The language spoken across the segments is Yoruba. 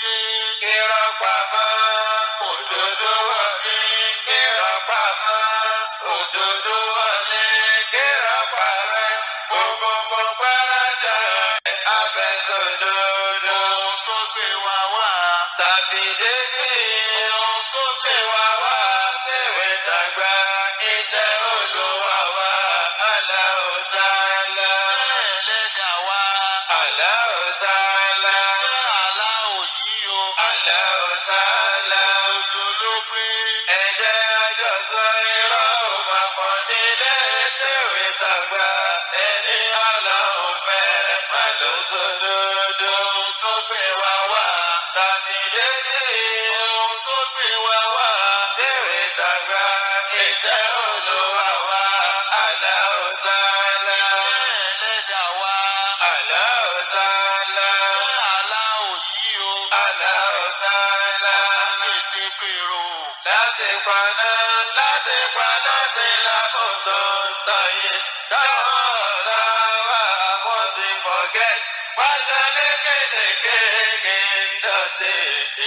dé. Irọ́ pamọ́, òdodo wọlé. Irọ́ pamọ́, òdodo wọlé. Irọ́ parẹ́, gbogbo gbáradà abẹ́sọ̀dodo. Ohun tó gbé wa wá. Tàbí débí Ohun tó gbé wa wá. tèwé tàgbà iṣẹ́ Olúwa wa Allahu Ta'ala. Iṣẹ́ ẹlẹ́dàá wa. Allahu Ta'ala. Iṣẹ́ aláwọ̀ yìí o. Allahu Ta'ala. Òdodo ló gbé. Ẹ jẹ́ àjọsọ irọ́ ò máa pọ̀ nílé tèwé tàgbà ẹni Ọlọ́run fẹ́ má ló sódodo. Ohun tó gbé wa wá. Tàbí débí Ohun tó gbé wa wá. tèwé tàgbà iṣẹ́ Olúwa wa Allahu Ta'ala. Iṣẹ́ ẹlẹ́dàá wa. Allahu Ta'ala. Iṣẹ́ aláwọ̀ yìí o. Allahu Ta'ala. Tètè pèrò. Láti paná láti paná sí lákòótó tọ̀yìn. Táwọn ọ̀tá wa wọ́n ti forget. Pàṣẹ lékelèké dọ̀tí.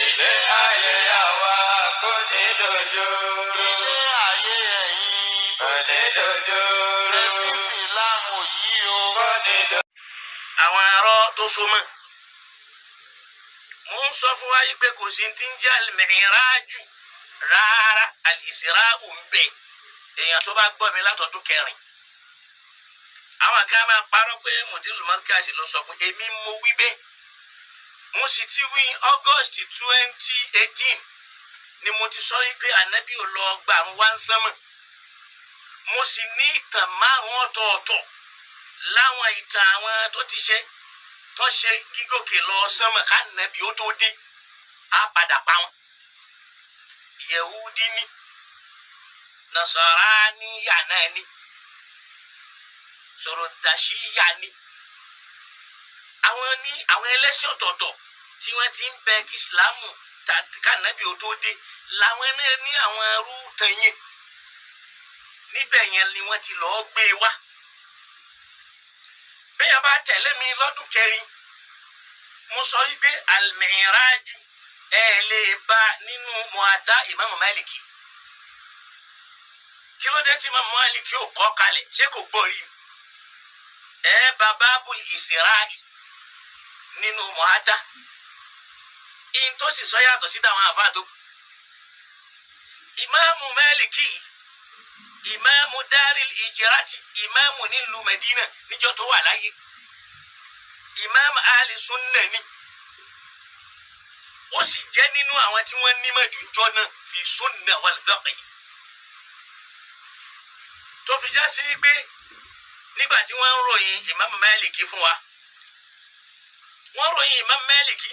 Ilé ayé àwa kò ní dojú. Ilé ayé ẹ̀yin. Kò ní dojú. Ẹ̀sìn Ìsìlámù yìí o. Kò ní dojú. Àwọn arọ tó so mọ́, mo ń sọ fún wa yìí pé kò sí ti ń jẹ́ al-mi'raju rárá, al-isra'u ń bẹ. Èèyàn tó bá gbọ́ mi látọdún kẹrin, àwọn kan máa parọ́ pé Mudirul Markaz ló sọ pé èmi mo wí bẹ́ẹ̀. Mo sì ti wí August 2018 ni mo ti sọ yìí pé ànábì ò lọ gbàrún wá ń sánmọ̀. Mo sì ní ìtàn márùn ọ̀tọ̀ọ̀tọ̀ láwọn ìtàn àwọn tó ti ṣe tó ṣe gígòkè lọ sánmọ̀ kánàbí ó tó dé, á padà pa wọn. Yẹhudi ní Nasaraniya náà ní Sòròdàṣíyà ní àwọn ní àwọn ẹlẹ́sìn ọ̀tọ̀ọ̀tọ̀ tí wọ́n ti ń bẹ kí Ìsìlámù kánàbí ó tó dé làwọn náà ní àwọn ẹrú tẹ̀yìn níbẹ̀ yẹn ni wọ́n ti lọ́ọ́ gbé e wá. Bẹ́ẹ̀ bá tẹ̀lé mi lọ́dún kẹrin, mo sọ wípé al-mi'raju ẹ lè bá nínú Muwatta Ìmáàmù Málìkì. Kí ló dé tí Ìmáàmù Málìkì ò kọ́ kalẹ̀? Ṣé kò gbọ́ rí? Ẹ bá Babul Isra'i nínú Muwatta. Ihun tó sì sọ yàtọ̀ sí táwọn àfáà tó. Ìmáàmù Málìkì, ìmáàmù Daril Hijrati, ìmáàmù nílùú Medina níjọ́ tó wà láyé, ìmáàmù Ali sunna ni, ó sì jẹ́ nínú àwọn tí wọ́n nímọ̀ jù jọ náà fi sunna wal fiqh. Tó fi já sí pé nígbà tí wọ́n ń ròyìn ìmáàmù Málìkì fún wa, wọ́n ròyìn ìmáàmù Málìkì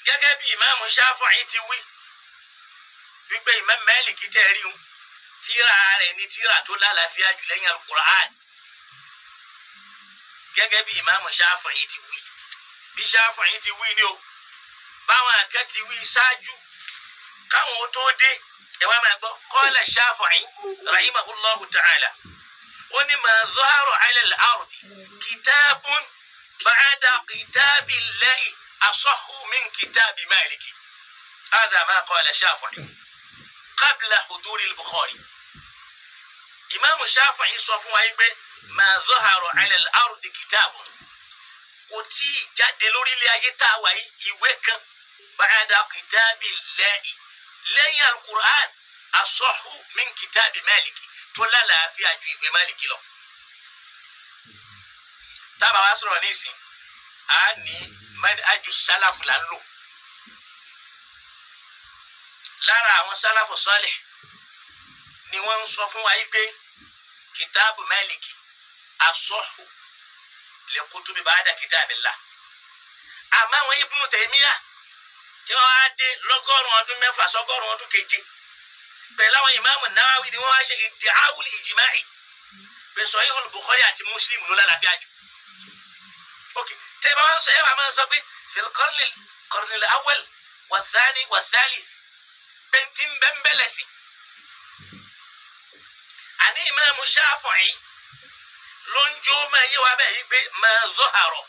gẹ́gẹ́ bí ìmáàmù Shafi'i ti wí wípé ìmáàmù Málìkì tẹ́ rí un, tírà rẹ̀ ní tírà tó lálàáfíà jù lẹ́yìn alukur'an, gẹ́gẹ́ bí ìmáàmù Shafi'i ti wí. Bí Shafi'i ti wí ni o, báwọn kan ti wí ṣáájú káwọn tó dé. Ẹ wá máa gbọ́, qala Shafi'i rahimahullahu ta'ala, ó ní ma zahara ala al-ardi kitabun ba'da kitabillahi asahhu min kitabi Maliki. Hadha ma qala Shafi'i qabla huduri al-Bukhari. Ìmáàmù Shafi'i sọ fún wa yìí pé ma zahara ala al-ardi kitabun, kò tí ì jáde lórílẹ̀ ayé tá a wà yìí ìwé kan ba'da kitabillahi lẹ́yìn alukur'an asahhu min kitabi Maliki tó lálàáfíà ju ìwé Maliki lọ. Tábà wá sọ̀rọ̀ nísìn, a ní manhaju sálàfù là ń lò. Lára àwọn sálàfù sọ́lẹ̀ ni wọ́n ń sọ fún wa yìí pé kitabu Maliki asahhu li kutubi ba'da kitabillah. Àmọ́ àwọn Ibnu Taymiyyah tí wọ́n á dé lọ́gọ́rùn-ún ọdún mẹ́fà sọ́gọ́rùn-ún ọdún keje pẹ̀lú àwọn ìmáàmù Nawawi ni wọ́n wá ṣe iddi'aul ijma'i pé Sahihul Bukhari àti Muslim ló lálàáfíà jù. Ok, tẹ́ bá wọn sọ, ẹ wà máa sọ pé fil qarnil awwal wa thani wa thalith bẹ́ntì bẹ́ńbẹ́lẹ̀ sí. Àní ìmáàmù Shafi'i ló ń jó máa yé wa bẹ́ẹ̀ yí pé ma zahara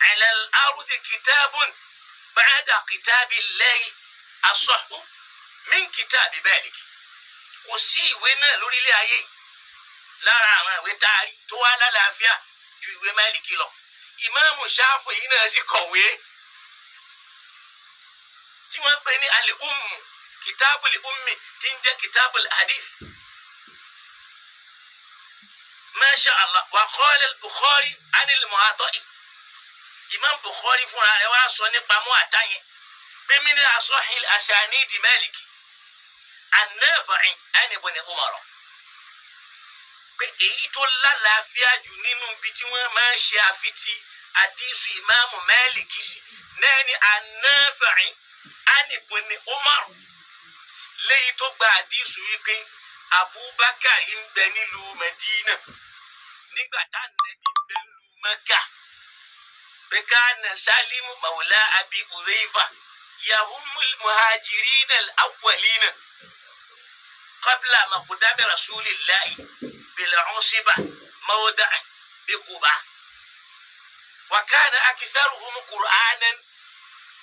ala al-ardi kitabun ba'da kitabillahi asahhu min kitabi Malik. Kò sí ìwé náà lórílẹ̀ ayé yìí lára àwọn ìwé tá a rí tó wá lálàáfíà ju ìwé Málíkì lọ. Ìmáàmù Ṣáfi'í náà sì kọ̀wé tí wọ́n pè ní al-Ummu, kitabul ummi, tí ń jẹ́ kitabul hadith. Masha Allah. Wa qala al-Bukhari anil Mu'atta'i. Imam Bukhari fúnra rẹ̀ wá sọ nípa Mu'atta yẹn pé min asahil asanidi Maliki an-Nafi'i an ibn Umar, pé èyí tó lálàáfíà jù nínú ibi tí wọ́n máa ń ṣe àfitì àdísù ìmáàmù Málíkì sí náà ni an-Nafi'i an ibn Umar, léyìí tó gba àdísù wípé Abubakar ń bẹ nílùú Medina nígbà tá Ànábì ń bẹ nílùú Mẹ́kà, pé kana Salimu mawla Abi Udhayfa yahumul muhajirina al-awwalina qabla maqdami rasulillahi bil-usiba mawda'a bi Quba wa kana aktharuhum Qur'anan.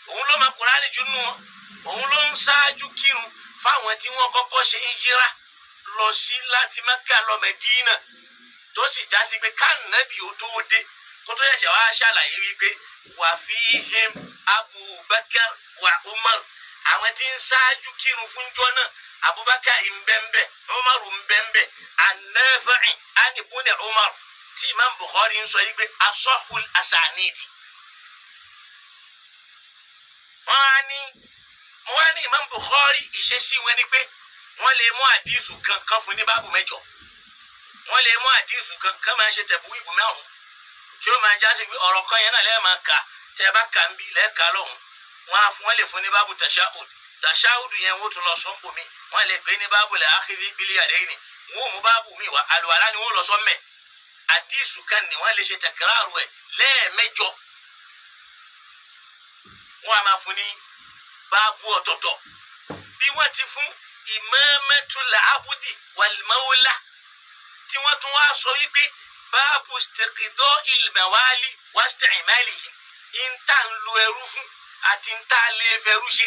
Òun ló ma Qur'ani jù nù wọn, òun ló ń ṣáájú kírun fáwọn tí wọ́n kọ́kọ́ ṣe hijira lọ sí láti Mẹ́kà lọ Mẹ́dínà, tó sì já sí pé kánàbì ó tó dé kó tó ṣẹ̀ṣẹ̀ wá ṣàlàyé wípé wà fíhìm Abubakar wà Umar, àwọn tí ń ṣáájú kírun fúnjọ́ náà Abubakar ń bẹ́ńbẹ́, Umar ń bẹ́ńbẹ́, An-Nafi'i an ibn Umar tí Imam Bukhari ń sọ yìí pé asahul asanidi. Wọ́n á ní mo wá ní Imam Bukhari ìṣesí wọn ni pé wọ́n lè mú àdífù kan kan fún ní báàbù mẹ́jọ, wọ́n lè mú àdífù kan kan máa ṣe tẹ̀bú ìbù mẹ́rùn tí ó máa jásí pé ọ̀rọ̀ kan yẹn náà lẹ́ẹ̀ máa kà, tẹ́ ẹ bá kà ń bí lẹ́ẹ̀ka lọ́hùn. Wọ́n á fún wọ́n lè fún ní báàbù tashahud, tashahud yẹn wọ́n tún lọ sọ́ńbù mi, wọ́n lè gbé ní báàbù lẹ́ àkìrí bílí àdéhìnì, wọ́n ò mú báàbù mi wá àlùwàlá ni wọ́n lọ sọ mẹ́. Àdísù kan ni wọ́n lè ṣe tẹ̀kíráàrù ẹ̀ lẹ́ẹ̀mẹ́jọ, wọ́n á máa fún ní báàbù ọ̀tọ̀ọ̀tọ̀ bí wọ́n ti fún imamatul abudi wal mawla, tí wọ́n tún wá sọ wípé báàbù istiqdọ́ il-mawali wa isti'malihim, ń tà ń lo ẹrú fún àti ń tà lè fẹrú ṣe.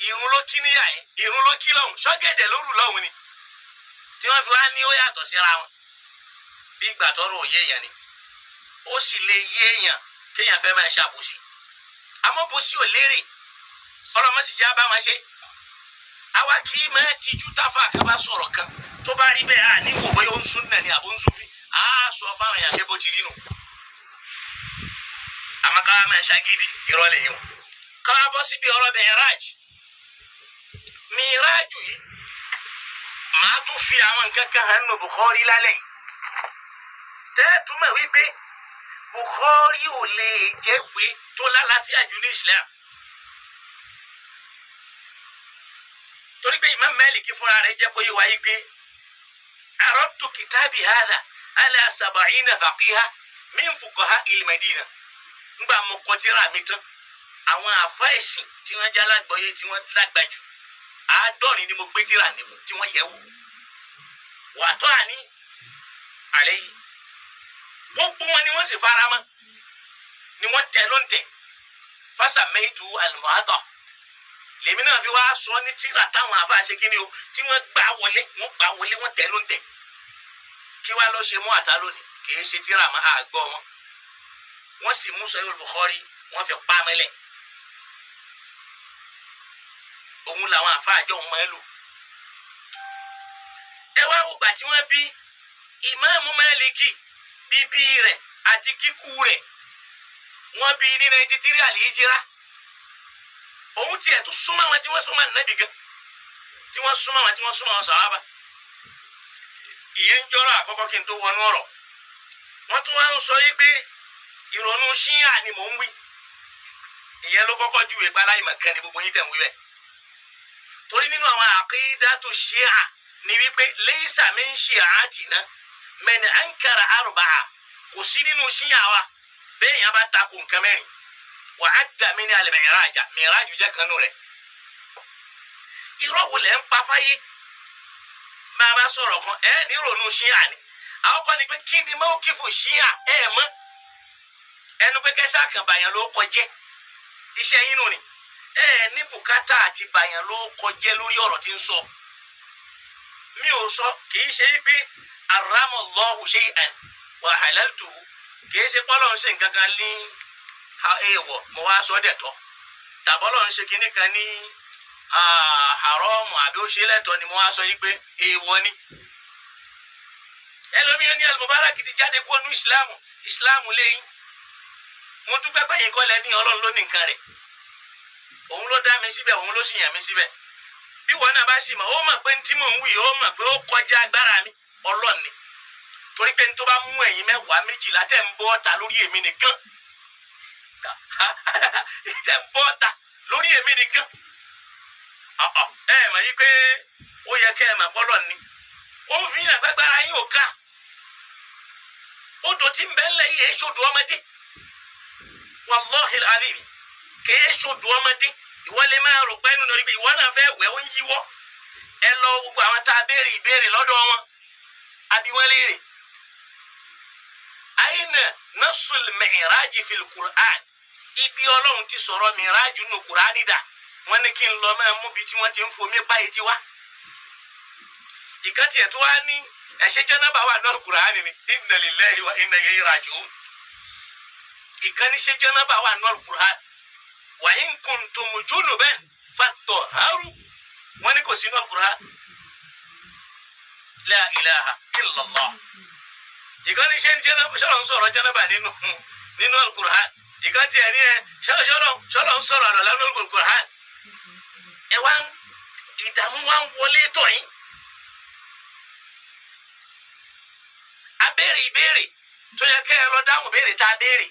Ìrun ló kí níyà yẹn, ìrun ló kí lọ́hùn, ṣọ́gẹ̀dẹ̀ lóru lọ́hùn ni tí wọ́n fi wá ní ó yàtọ̀ síra wọn. Bí ìgbà tọrọ òye èèyàn ni ó sì lè yé èèyàn kéèyàn fẹ́ máa ṣàbòsí, àmọ́ bó sì ò lérè ọlọ́mọ sì já bá wọn ṣe. Àwa kì í máa tijú táfà kan bá sọ̀rọ̀ kan tó bá rí bẹ́ẹ̀, à ní wò bóyá ó ń sún náà ni àbó ń súnfì, á sọ fáwọn èèyàn pé bó ti rí nù. Àmọ́ ká máa ṣagídí irọ́ lè yẹn o. Ká bọ́ síbi ọ̀rọ̀ Mi'raj. Mi'raj yìí màá tún fi àwọn nǹkan kan hàn nínú Bukhari lálẹ́ yìí tẹ́ẹ̀túmọ̀ wípé Bukhari ò lè jẹ́ ìwé tó lálàáfíà jù ní Islam, torí pé Imam Maliki fúnra rẹ̀ jẹ́ kó yé wa yí pé aradtu kitabi hadha ala sab'ina faqiha min fuqaha il-Madina. Ńgbà mo kọ tírà mi tán, àwọn àfa ẹ̀sìn tí wọ́n já lágbọ́yé tí wọ́n lágbà jù 70 ni mo gbé tírà ní fún tí wọ́n yẹ̀ wò wà tó àní àlẹ́ yìí, gbogbo wọn ni wọ́n sì fara mọ́ ni wọ́n tẹ̀ ló ń tẹ̀ fasamaitu al-Mu'atta. Lèmi náà fi wá sọ ní tírà táwọn àfa ṣe kí ni o tí wọ́n gbà wọlé, wọ́n gbà wọlé, wọ́n tẹ̀ ló ń tẹ̀. Kí wá ló ṣe Mu'atta lónìí? Kì í ṣe tírà mọ́ àgbọ̀ wọn, wọ́n sì mú Sahih Bukhari wọ́n fi pa mẹ́lẹ̀. Òun làwọn àfa àjọ òun máa ń lò. Ẹ wá wò gbà tí wọ́n bí Ìmáàmù Málíkì, bíbí rẹ̀ àti kíkú rẹ̀, wọ́n bí ní 93 àlìhíjírà. Òun tiẹ̀ tún súnmọ́ àwọn tí wọ́n súnmọ́ Ànábì gan, tí wọ́n súnmọ́ àwọn tí wọ́n súnmọ́ àwọn sàhábà. Ìyẹn ń jọrọ àkọ́kọ́ kí n tó wọnú ọ̀rọ̀. Wọ́n tún wá ń sọ yí pé ìrònú ṣíà ni mò ń wí. Ìyẹn ló kọ́kọ́ ju ìpa aláìmọ̀kan ni gbogbo yín tẹ̀ ń wí bẹ́ẹ̀. Torí nínú àwọn àkídàtu ṣíà ni wípé laysa min shi'atina man ankara arba'a, kò sí nínú ṣíà wa bẹ́ẹ̀ yẹn bá takò nǹkan mẹ́rin, wa adda min al-mi'raj, mi'raj jẹ́ kanú rẹ̀. Irọ́ wo lẹ́ ń pa fáyé? Bá a bá sọ̀rọ̀ kan ẹ̀ ní ìrònú ṣíà ni. Àwọn kan ní pé kí ni mawqifu ṣíà ẹ̀ mọ́ ẹnu pé kẹsà kan bàyàn ló kọjẹ́. Iṣẹ́ yín nù ni. Ẹ ní bùkátà àti bàyàn ló kọjẹ́ lórí ọ̀rọ̀ tí ń sọ. Mi ò sọ kì í ṣe pé aramallahu shay'an wa halaltuhu, kì í ṣe pọ́lọ́ ń ṣe nǹkan kan ní èèwọ̀ mo wá sọ dẹ̀ tọ́, tàbọ́lọ́ ń ṣe kinní kan ní haramu àbí ó ṣe lẹ́tọ̀ ni mo wá sọ yí pé èèwọ̀ ni. Ẹlòmíràn ní Al-Mubarak ti jáde kó nu ìsìláàmù, ìsìláàmù lẹ́yìn. Mo dúpẹ́ pé yín kọ́ lẹ ní Ọlọ́run ló ní nǹkan rẹ̀, òun ló dá mi síbẹ̀, òun ló sì yàn mí síbẹ̀. Bí wọn náà bá sì mọ̀, ó mọ̀ pé ntí mò ń wí, ó mọ̀ pé ó kọjá agbára mi, Ọlọ́run ni. Torí pé ntó bá mú ẹ̀yin mẹ́wàá méjìlá tẹ̀ ń bọ́ ọ̀tà lórí èmi nìkan, tẹ̀ ń bọ́ ọ̀tà lórí èmi nìkan, ẹ mọ̀ yí pé ó yẹ kẹ́ ẹ mọ̀ pọ́lọ̀ ni. Ó ń fi hàn gbàgbára yín ò ká. Odò tí ń bẹ ńlẹ̀ yìí èso odò ọmọdé, wàlọ́hì alazim, kèé sodò ọmọdé. Ìwọ lè máa rò pé nínú ibi ìwọ náà fẹ́ wẹ̀ ó ń yíwọ́. Ẹ lọ gbogbo àwọn tá a béèrè ìbéèrè lọ́dọ̀ wọn, àbí wọ́n léèrè. Àyìnà nasul mi'raji fil Qur'an, ibi Ọlọ́run ti sọ̀rọ̀ mi'raju nù Qur'ani dà, wọ́n ní kí n lọ máa mú bi tí wọ́n ti ń fomi báyìí ti wá. Ìkan tiẹ̀ tó wá ní ẹ̀ṣẹ̀ jẹ́nàbà wà náà Qur'ani ni inna lillahi wa inna ilayhi raji'un. Ìkan ní ṣe jẹ́nàbà wà náà Qur'ani, wa in kuntum junuban fatahharu, wọ́n ní kò sínú Al-Qur'an. La ilaha illallah. Ìkan ní ṣe ṣọlọ ń sọ̀rọ̀ jẹ́nàbà nínú Al-Qur'an. Ìkan tiẹ̀ ní ẹ ṣọlọ ń sọ̀rọ̀ àlọ́lá nínú Al-Qur'an. Ẹ wá ìdààmú wa ń wọlé tọ̀ yín. A béèrè ìbéèrè tó yẹ kẹ́ ẹ lọ dáhùn béèrè tá a béèrè.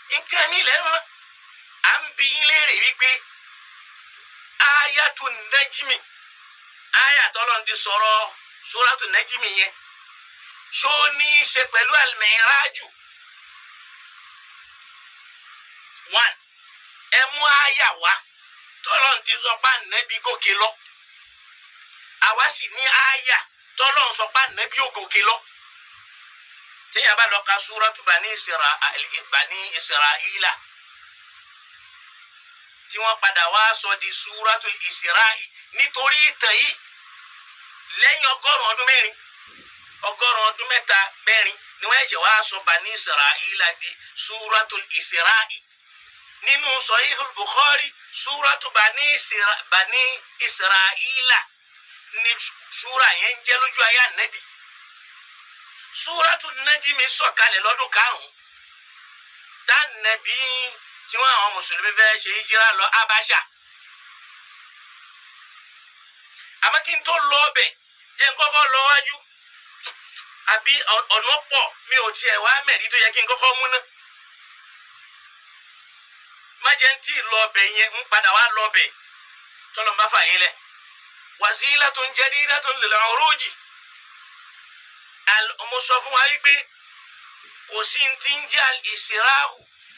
Nǹkan mi lẹ́nu à ń bi yín léèrè wípé ayatu najmi, ayatollah ti sọ̀rọ̀ suratu najmi yẹn, ṣó ní í ṣe pẹ̀lú al-mi'raju? 1 ẹ mú àyà wá tọ́lọ́n ti sọ pé ànábì gòkè lọ, àwa sì ní àyà tọ́lọ́n sọ pé ànábì ò gòkè lọ. Téèyàn bá lọ ka suratu Bani Isra'ila tí wọ́n padà wá sọ di suratul Isra'i nítorí ìtàn yìí, lẹ́yìn 100 ọdún mẹ́rin, 100 ọdún mẹ́ta mẹ́rin ni wọ́n ṣẹ̀ wá sọ Bani Isra'ila di suratul Isra'i. Nínú Sahihul Bukhari, suratu Bani Isra'ila ni sura yẹn ń jẹ́ lójú ayé ànábì. Suratul Najmi sọ̀kalẹ̀ lọ́dún 5 tánàbí tí wọ́n àwọn mùsùlùmí fẹ́ ṣe hijira lọ Abáṣà. Àmọ́ kí n tó lọ ọbẹ̀ jẹ́ n kọ́kọ́ lọ wájú, àbí ọ̀nà pọ̀ mi ò tiẹ̀ wá mẹ̀rí tó yẹ kí n kọ́kọ́ mú ná. Má jẹ́ n tí ì lọ ọbẹ̀ yẹn, ń padà wá lọ ọbẹ̀ tọ́lọ́ bá fà yín lẹ̀. Wasilatun jadidatun lil uruji. Mo sọ fún wa wípé kò sí ti ń jẹ́ al-isra'u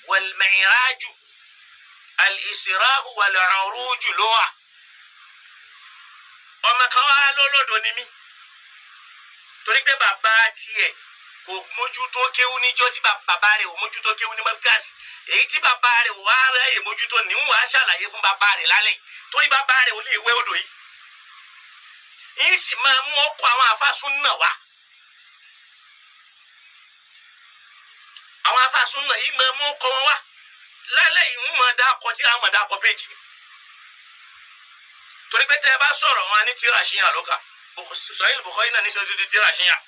wal-mi'raju, al-isra'u wal-uruju ló wà. Ọmọ kan wá lọ́lọ́dọ̀ ni mí, torí pé bàbá tiẹ̀ kò mójútó kéwú níjọ́ tí bàbá rẹ̀ ò mójútó kéwú ní mọ́kàsí, èyí tí bàbá rẹ̀ wà rẹ̀ mójútó ní ń wà á ṣàlàyé fún bàbá rẹ̀ lálẹ́, torí bàbá rẹ̀ ò lè wé odò yìí. Yìí sì máa mú ọkọ̀ àwọn àfàsùn náà wá. Àwọn afáàsùn náà yìí máa mú ọkọ wọn wá lálẹ́ yìí, ń máa dá akọ tí àwọn máa dá akọ péjì ni. Torí pé tẹ́ ẹ bá sọ̀rọ̀ wọn ní tíra ṣíyàn ló kà, Sahih Bukhari náà ní sọ ti tíra ṣíyàn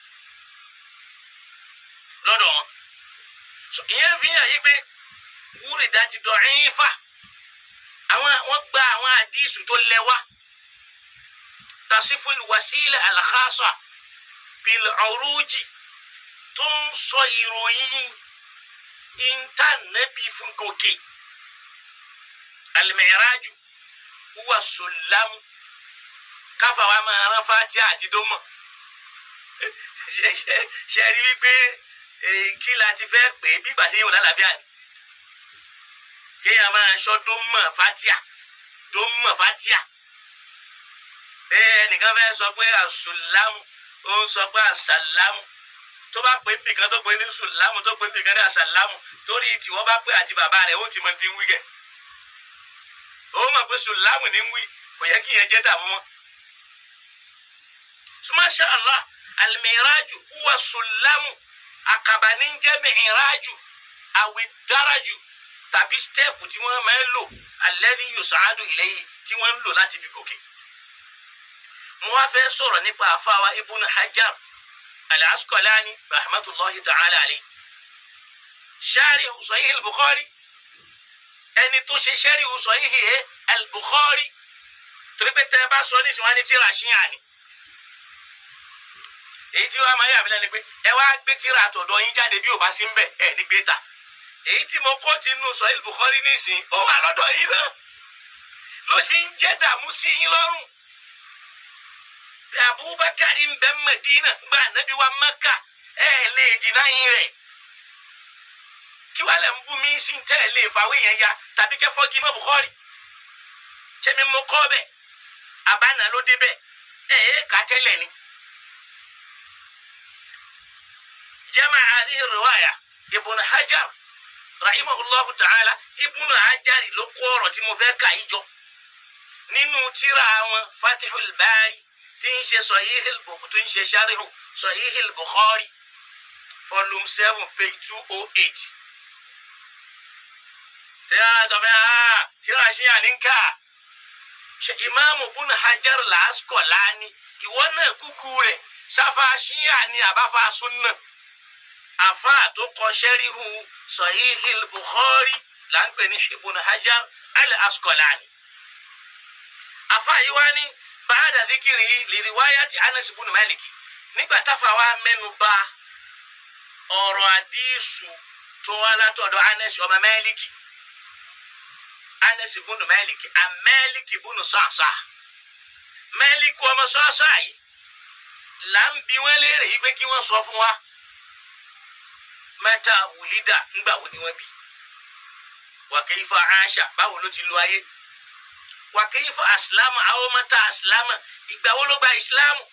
lọ́dọ̀ wọn. Ìyẹn fi hàn yí pé wúrìdá ti dọ̀ ẹ̀yìn fà, àwọn wọ́n gba àwọn àdísù tó lẹ́wà. Tasiful wasila al-khasa bil uruji tó ń sọ ìròyìn intanẹbi fún gòkè. Al-mi'raju huwa sulamu, káfa wa máa rán fatia àti dómọ. Ṣe rí wípé kí la ti fẹ́ pè é bí ìgbà tí yóò lálàáfíà ni kéèyàn máa ṣọ́ dómọ fatia, dómọ fatia. Ẹnìkan fẹ́ sọ pé asulamu, ó ń sọ pé asalamu, tó bá pè nbìkan tó pè ní sùlámù, tó pè nbìkan ní àsàlámù, torí tiwọ́ bá pè àti bàbá rẹ̀ ó ti mọ ti ń wí kẹ̀. Ó mọ̀ pé sùlámù ní wí, kò yẹ kí yẹn jẹ́ dààmú mọ́. Masha Allah, al-miraju huwa sùlámù, àkàbà ní jẹ́ mi'raju, àwì dáraju tàbí stẹ́ẹ̀pù tí wọ́n máa ń lò, alladhi yus'adu ilayhi, tí wọ́n ń lò láti fi gòkè. Mo wá fẹ́ sọ̀rọ̀ nípa àfáwa Ibn Hajar al-Asqalani rahmatulahi ta'ala alayhi, sharihu Sahih al-Bukhari, ẹni tó ṣe sharihu Sahih al-Bukhari, torí pé tẹ́ ẹ bá sọ nísìnyí wọn ní tíra ṣíyà ni. Èyí tí wọ́n máa yà mí lẹ́nu pé ẹ wá gbé tíra àtọ̀dọ̀ yín jáde bí ò bá sí ń bẹ̀ ẹ ní gbé ta. Èyí tí mo kọ́ ti nù Sahih al-Bukhari nísìnyí ó wà lọ́dọ̀ yín náà ló fi ń jẹ́ dààmú sí yín lọ́rùn. Abubakar ń bẹ Mẹdínà gba ànábi wa Mẹ́kà, ẹ lè dìnnà yín rẹ̀. Kí wàá lẹ̀ ń bú mi sí tẹ́ ẹ lè fàwé yẹn ya tàbí kẹ́ fọ́gi mọ́ Bukhari. Ṣé mi mo kọ́ bẹ̀? Àbánà ló dé bẹ̀. Ẹ ẹ kà tẹ́lẹ̀ ni. Jama hadhihi riwaya Ibn Hajar rahimahullahu ta'ala, Ibn Hajar ló kó ọ̀rọ̀ tí mo fẹ́ kà yí jọ nínú tírà wọn Fatihul Bari, tí ń ṣe Sahih al-Bukhari, tí ń ṣe sharihu Sahih al-Bukhari, volume 7 page 208. Tí a sọ fẹ́ ha tíra ṣe àníkà ṣe Ìmáàmù Ibn Hajar al-Asqalani, ìwọ náà kúkú rẹ̀ ṣáfà ṣíyà ni àbáfà súnà, àfà tó kọ sharihu Sahih al-Bukhari là ń pè ní Ibn Hajar al-Asqalani. Àfà yìí wá ní báàdà díkìrì lè riwayati Anas ibn Malik, nígbà táfà wa mẹ́nu bà ọ̀rọ̀ àdísù tó wá látọ̀dọ̀ Anas ọmọ Málíkì, Anas ibn Malik, Malik ibn Sa'sa, Malik ọmọ Sa'sa yìí là ń bi wọ́n léèrè yìí pé kí wọ́n sọ fún wa mẹ́ta wùlídà, ńgbà wo ni wọ́n bí, wa kayfa aasha, báwo ló ti lo ayé, wa kayfa aslama, àwọn mẹ́ta aslama, ìgbà wo ló gba ìsìlámù,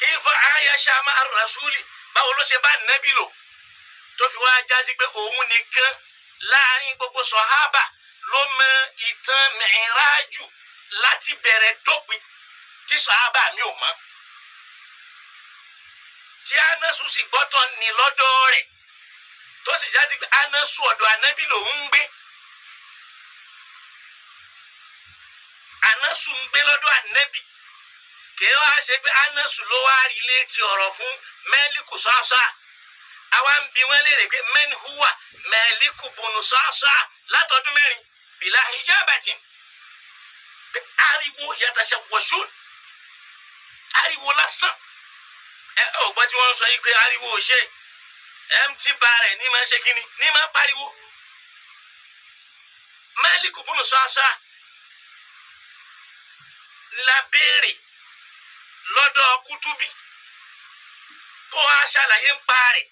kayfa ayasha ma'a rasuli, báwo ló ṣe bá nẹ́bí lò, tó fi wá jásí pé òun nìkan láàrin gbogbo sọ̀hábà ló mọ ìtàn mìírájù láti bẹ̀rẹ̀ dópin tí sọ̀hábà mi ò mọ̀, tí Anasu sì gbọ́tọ̀ ní lọ́dọ̀ rẹ̀, tó sì jásí pé Anasu ọ̀dọ̀ ànábì lòún ń gbé. Anasu ń gbé lọ́dọ̀ ànábì, kì í wá ṣe pé Anasu ló wá rí létí ọ̀rọ̀ fún Mẹ́líkù Sa'sa. Àwa ń bi wọ́n léèrè pé man huwa Mẹ́líkù bunu Sa'sa látọdún mẹ́rin bila hijabatin, ariwo yatashawwashun, ariwo lásán. Ẹ ò gbọ́ tí wọ́n ń sọ yìí pé ariwo ò ṣe mt bar ẹ̀ ní máa ṣe kíni ní máa pariwo. Mẹ́líkù bunu Sa'sa la béèrè lọ́dọ̀ Kútúbí kó wá ṣàlàyé ń pa rẹ̀.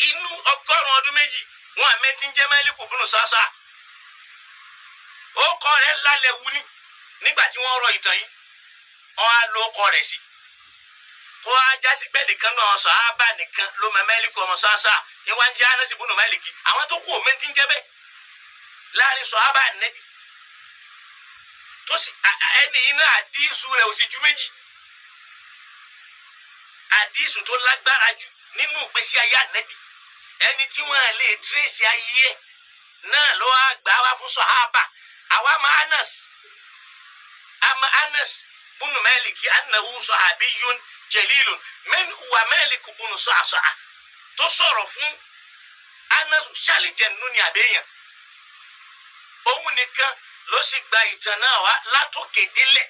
Inú 100 ọdún méjì wọn àmẹ́tí ń jẹ́ Mẹ́líkù bunu Sa'sa. Ó kọ́ rẹ̀ lálẹ́ wú ní nígbà tí wọ́n rọ ìtàn yìí, wọ́n á lo ọkọ rẹ̀ sí. Kó wá jásí pé nìkan náà sàhábà nìkan ló mọ Mẹ́líkù ọmọ Sa'sa, ní wọ́n ń jẹ́ Anas ibn Málíkì, àwọn tó kù òmẹ́tí ń jẹ́ bẹ́ẹ̀ láàrin sọ̀hábà nẹ́bí, tó sì ẹni iná àdísù rẹ̀ ò sì ju méjì, àdísù tó lágbára jù nínú ìgbésí ayé ànẹ́bí, ẹni tí wọ́n lè tírèsì ayé ẹ̀ náà ló wá gbà wá fún sọ̀hábà. Àwa ma Anas, ama Anas bunu Málíkì annahu sahabiyyun jalilun, man huwa Málíkù bunu Sa'sa tó sọ̀rọ̀ fún Anas ṣálìjẹ̀nu ni àbẹ́yàn, òun nìkan ló sì gba ìtàn náà wá látòkè délẹ̀.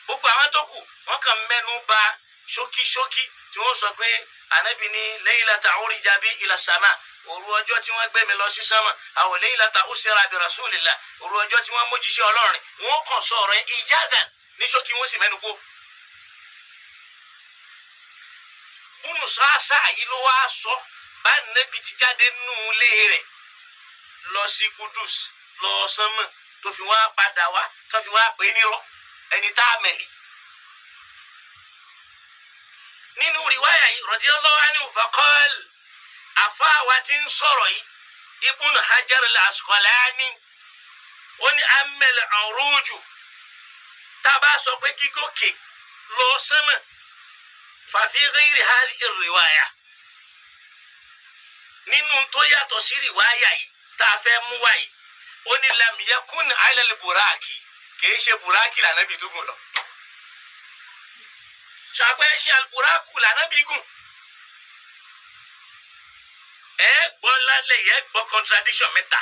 Gbogbo àwọn tó kù wọ́n kàn mẹ́nu bà ṣókíṣókí tí wọ́n sọ pé ànábì ní laylata urija bi ila sama, òru ọjọ́ tí wọ́n gbé mi lọ sí sánmà, àwọn laylata usira bi rasulillah, òru ọjọ́ tí wọ́n mójíṣẹ́ Ọlọ́run. Wọ́n kàn sọ ọ̀rọ̀ yẹn ijazan ní ṣókí, wọ́n sì mẹ́nu kó. Bunu Sa'sa yìí ló wá sọ bá ànábì ti jáde nù ilé rẹ̀ lọ sí Kudus lọ sánmọ̀, tó fi wá padà wá, tó fi wá pè é nírọ́ ẹni tá a mẹ̀rí. Nínú rìwáyà yìí radiyallahu anhu faqal, àfa wa ti ń sọ̀rọ̀ yìí Ibn Hajar al-Asqalani ó ní amẹ́lẹ̀ ọ̀rọ̀jù tá a bá sọ pé gígòkè lọ sánmà fàfi ghairi hadhihi riwaya nínú tó yàtọ̀ sí riwaya yìí tá a fẹ́ mú wáyìí ó ní lam yakun ala al-buraki kìí ṣe buraki lànàbì tó gùn lọ. Ṣàpẹ́ ṣe alburaku lànàbì gùn. Ẹ gbọ́ lálẹ́ yẹ gbọ́ contradiction mẹ́ta.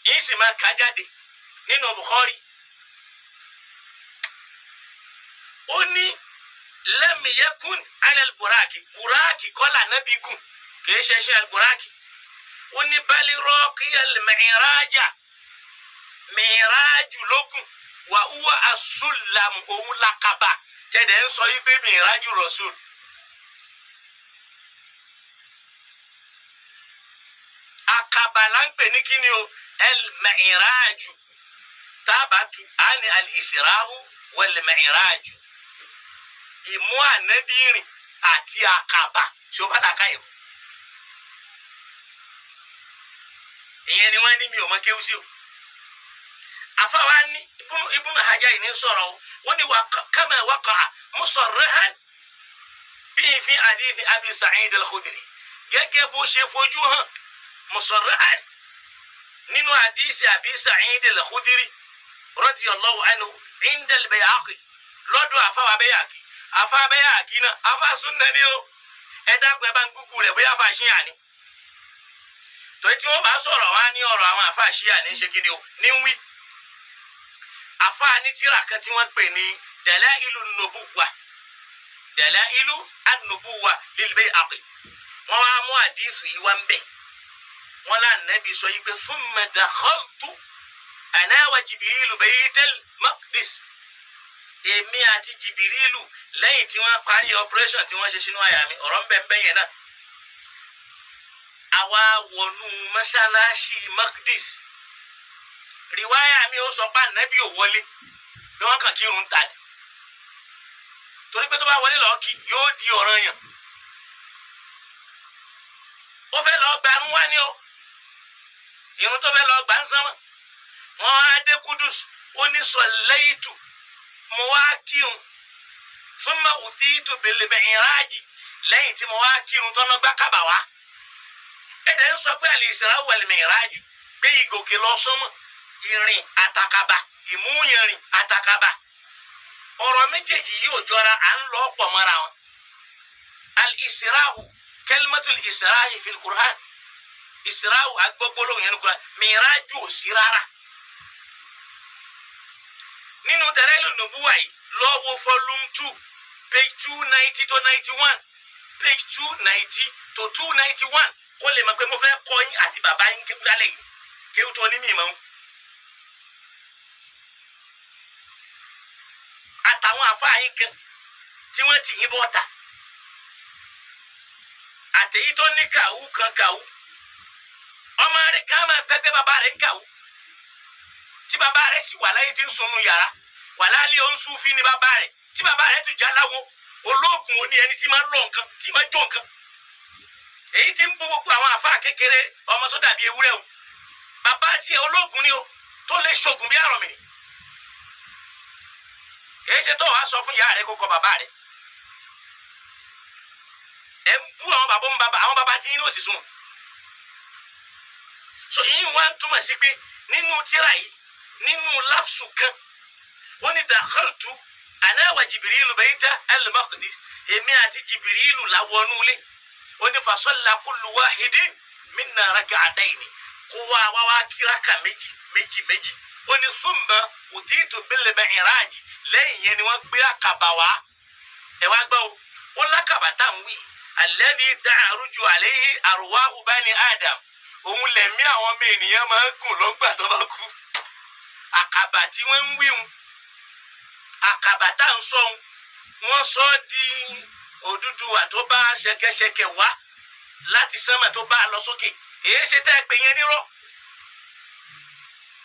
Yìí sì máa kà jáde nínú Bukhari. Ó ní lam yakun ala al-buraki buraki kọ́ lànàbì gùn kìí ṣe ṣe alburaki. Ó ní bal raqiya al-mi'raja mìírájù lógún wà wúwa asúlámù òun làkàbà tẹ̀dẹ̀ ń sọ yí pé mìírájù rọ̀ṣùl. Àkàbà là ń pè ní kíni o el mìírájù tábàtú àní al-isra'u wal mìírájù ìmú ànábìrìn àti àkàbà ṣé o bá làkà yìí. Ìyẹn ni wọ́n ní mi ò mọ kéwú sí o. Afawa ni ibùnú Hajar ní sọ̀rọ̀ o wọ́n ní kama waqa'a musarrahan bíi fi hadithi Abi Sa'id al-Khudri gẹ́gẹ́ bó ṣe fojú hàn musarrahan nínú hadithi Abi Sa'id al-Khudri radiyallahu anhu inda al-Bayhaqi lọ́dọ̀ afawa Bayhaqi afa Bayhaqi náà afa sunna ni o ẹ dákun ẹ bá ń gúgú rẹ̀ bóyá afa ṣíyà ni torí tí wọ́n bá sọ̀rọ̀ wá ní ọ̀rọ̀ àwọn afa ṣíyà ní ṣe kí ni o ní wí. Afaani tírà kan tí wọ́n pè ní Dalailu Nubuwa Dalailu An-Nubuwa lil Bayhaqi wọ́n wá mú àdìsù yìí wá ń bẹ̀ wọ́n lá nàbí sọ yìí pé thumma dakhaltu ana wa Jibrilu baytal Maqdis èmi àti Jibrilu lẹ́yìn tí wọ́n parí operation tí wọ́n ṣe sínú àyà mi ọ̀rọ̀ ń bẹ̀ ń bẹ̀ yẹn náà àwa wọnú mọ́ṣáláṣí Maqdis riwaya mi ó sọ pé ànábì ò wọlé bí wọn kàn kírun ta ni torí pé tó bá wọlé lọ́ọ́ kí yóò di ọ̀ranyàn ó fẹ́ lọ́ọ́ gba ń wá ní o irun tó fẹ́ lọ́ọ́ gbà ń sánmọ̀ wọn á dé Kudus ó ní sọ̀lẹ́yìtù mo wá kírun thumma utitu bil mi'raji lẹ́yìn tí mo wá kírun tọ́nà gbá kábà wá ẹ̀dẹ̀ ń sọ pé al-Isra wal mi'raj pé ìgòkè lọ sánmọ̀ ìrìn àtàkàbà ìmúyẹrìn àtàkàbà ọ̀rọ̀ méjèèjì yóò jọra à ń lọ pọ̀ mọ́ra wọn. Al-israhu kalimatul israhi fil Qur'an israhu agbọ́gbọ́lóhùn yẹn ní Qur'an mìíràjù ò sí rárá. Nínú Dalailu Nubuwa yìí lọ́wọ́ volume 2 page 290 to 91 page 290 to 291 kó lè mọ̀ pé mo fẹ́ kọ́ yín àti bàbá yín lálẹ́ yìí kí ó tó ní mímọ́. Àtàwọn àfáà yín kan tí wọ́n ti yín bọ́ ta àtẹ̀yí tó ní kàwú kan kàwú ọmọ rẹ̀ ká máa pẹ́pẹ́ bàbá rẹ̀ ń kàwú tí bàbá rẹ̀ sì wà láyé tí ń sunnu yàrá wà láàlẹ́ òun súnfín ní bàbá rẹ̀ tí bàbá rẹ̀ tún jáláwo olóògùn òní ẹni tí máa ń lọ nǹkan tí máa ń jó nǹkan èyí tí ń bú gbogbo àwọn àfáà kékeré ọmọ tó dàbí ewúrẹ́ o bàbá tiẹ̀ olóògùn ni o tó lè ṣògùn bí àrọ̀mìnì èyí ṣe tó wàá sọ fún ìyá rẹ kó kọ bàbá rẹ ẹ ń bú àwọn bàbá ń bàbá àwọn bàbá tí yín ní òsì sùn so yín wá ń túmọ̀ sí pé nínú tírà yìí nínú láfsù kan wọ́n ní dakhaltu ana wa Jibrilu bayta al-Maqdis èmi àti Jibrilu la wọnú ilé wọ́n ní fasalla kullu wahidin minna rak'atayni kó wá wá wá kíráka méjì méjì méjì ó ní thumma utitu bil mi'raj lẹ́yìn yẹn ni wọ́n gbé àkàbà wá ẹ wá gbọ́ o ó lákàbà tá à ń wí alladhi ta'ruju alayhi arwahu bani Adam òun lẹ̀mí àwọn ọmọ ènìyàn máa ń gùn lọ́gbà tó bá kú àkàbà tí wọ́n ń wíhun àkàbà tá à ń sọ wọ́n sọ ọ́ di Odùduwà tó bá ṣẹ̀kẹ̀ṣẹ̀kẹ̀ wá láti sánmà tó bá a lọ sókè èyí ṣe tẹ́ ẹ pè yẹn nírọ́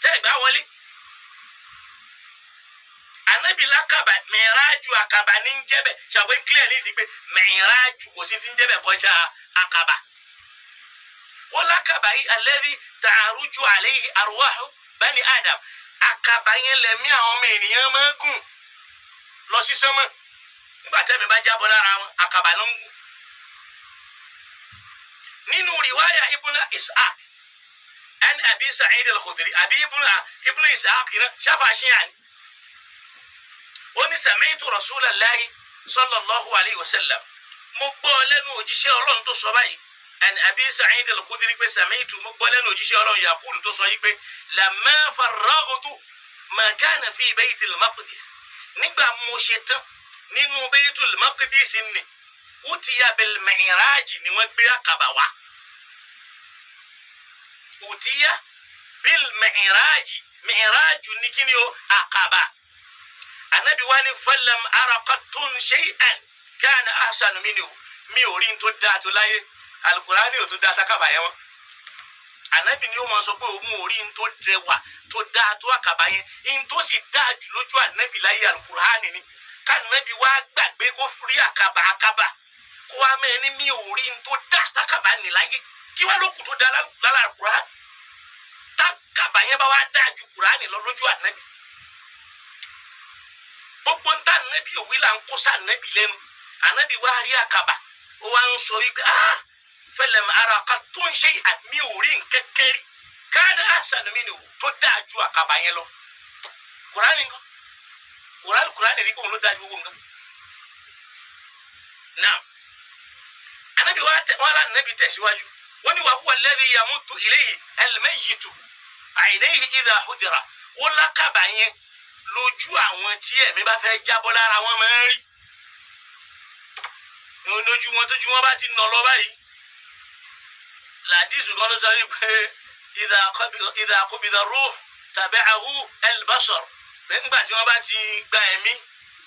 tẹ́ ẹ gbá wọlé. Ànábì lákàbà mìírájú àkàbà ní ń jẹ́bẹ̀ ṣàpé clear ní ìsìn pé mìírájú kò sí ti ń jẹ́bẹ̀ kọjá àkàbà. Lákàbà yìí alladhi ta'aruju alayhi arwahu bani Adam, àkàbà yẹn lẹ̀mí àwọn ọmọ ènìyàn máa ń gùn lọ sí sánmọ̀. Nígbà tẹ́mi bá jábọ́ lára wọn, àkàbà ló ń gùn. Nínú riwaya Ibn Ishaq ẹni Abi Sa'id al-Khudri, àbí Ibn Ishaq náà ṣáfà ṣíyàn ni, ó ní sami'tu Rasulallahi sallallahu alayhi wa sallam, mo gbọ́ lẹ́nu òjíṣẹ́ Ọlọ́run tó sọ báyìí. Ẹni Abi Sa'id al-Khudri pé sami'tu, mo gbọ́ lẹ́nu òjíṣẹ́ Ọlọ́run yaqulu tó sọ yìí pé lamma farraghtu ma kana fi Baytil Maqdis, nígbà mo ṣe tán nínú Baytul Maqdis ni utiya bil mi'raj, ni wọ́n gbé àkàbà wá. Utiya bil mi'raj, mi'raj ní kí ni o? Àkàbà. Anabi wa ni falam ara qattun shay'an kana ahsanu minhu, mi ò rí n tó dáa tó láyé, alukurani ò tó dáa takaba yẹn wọn. Anabi ni ó máa sọ pé òun ò rí n tó rẹwà tó dáa tó àkàbà yẹn, n tó sì dáa jù lójú anabi láyé alukurani ni. Kánabi wa gbàgbé kó rí àkàbà àkàbà kó wa mẹ́rin ní mi ò rí n tó dáa takaba ní láyé, kí wàá ló kù tó dáa lára alukurani, takaba yẹn bá wa dáa ju kurani lọ lójú anabi. Gbogbo ń ta anabi òwì là ń kó sa anabi lẹ́nu. Anabi wa rí àkàbà, ó wá ń sọ wípé ah fẹlẹm ara ka tó ń ṣe àmì òrí nkẹkẹrí káàní àṣàlù mi ni o tó dáa ju àkàbà yẹn lọ. Kurani nǹkan kurani kurani rí kóun ló dáa ju gbogbo nǹkan. Naam, anabi wa tẹ wọn anabi tẹ̀síwájú, wọn ni wa huwa alladhi yamuddu ilayhi al-mayyitu aynayhi idha hudira. Wọn lákàbà yẹn lójú àwọn tí ẹ̀mí bá fẹ́ jábọ́ lára wọn máa ń rí lójú wọn, tójú wọn bá ti nà lọ báyìí. Làdísù kan ló sọ wípé idha qubida ruh tabi'ahu al-basar, nígbà tí wọ́n bá ti gba ẹ̀mí,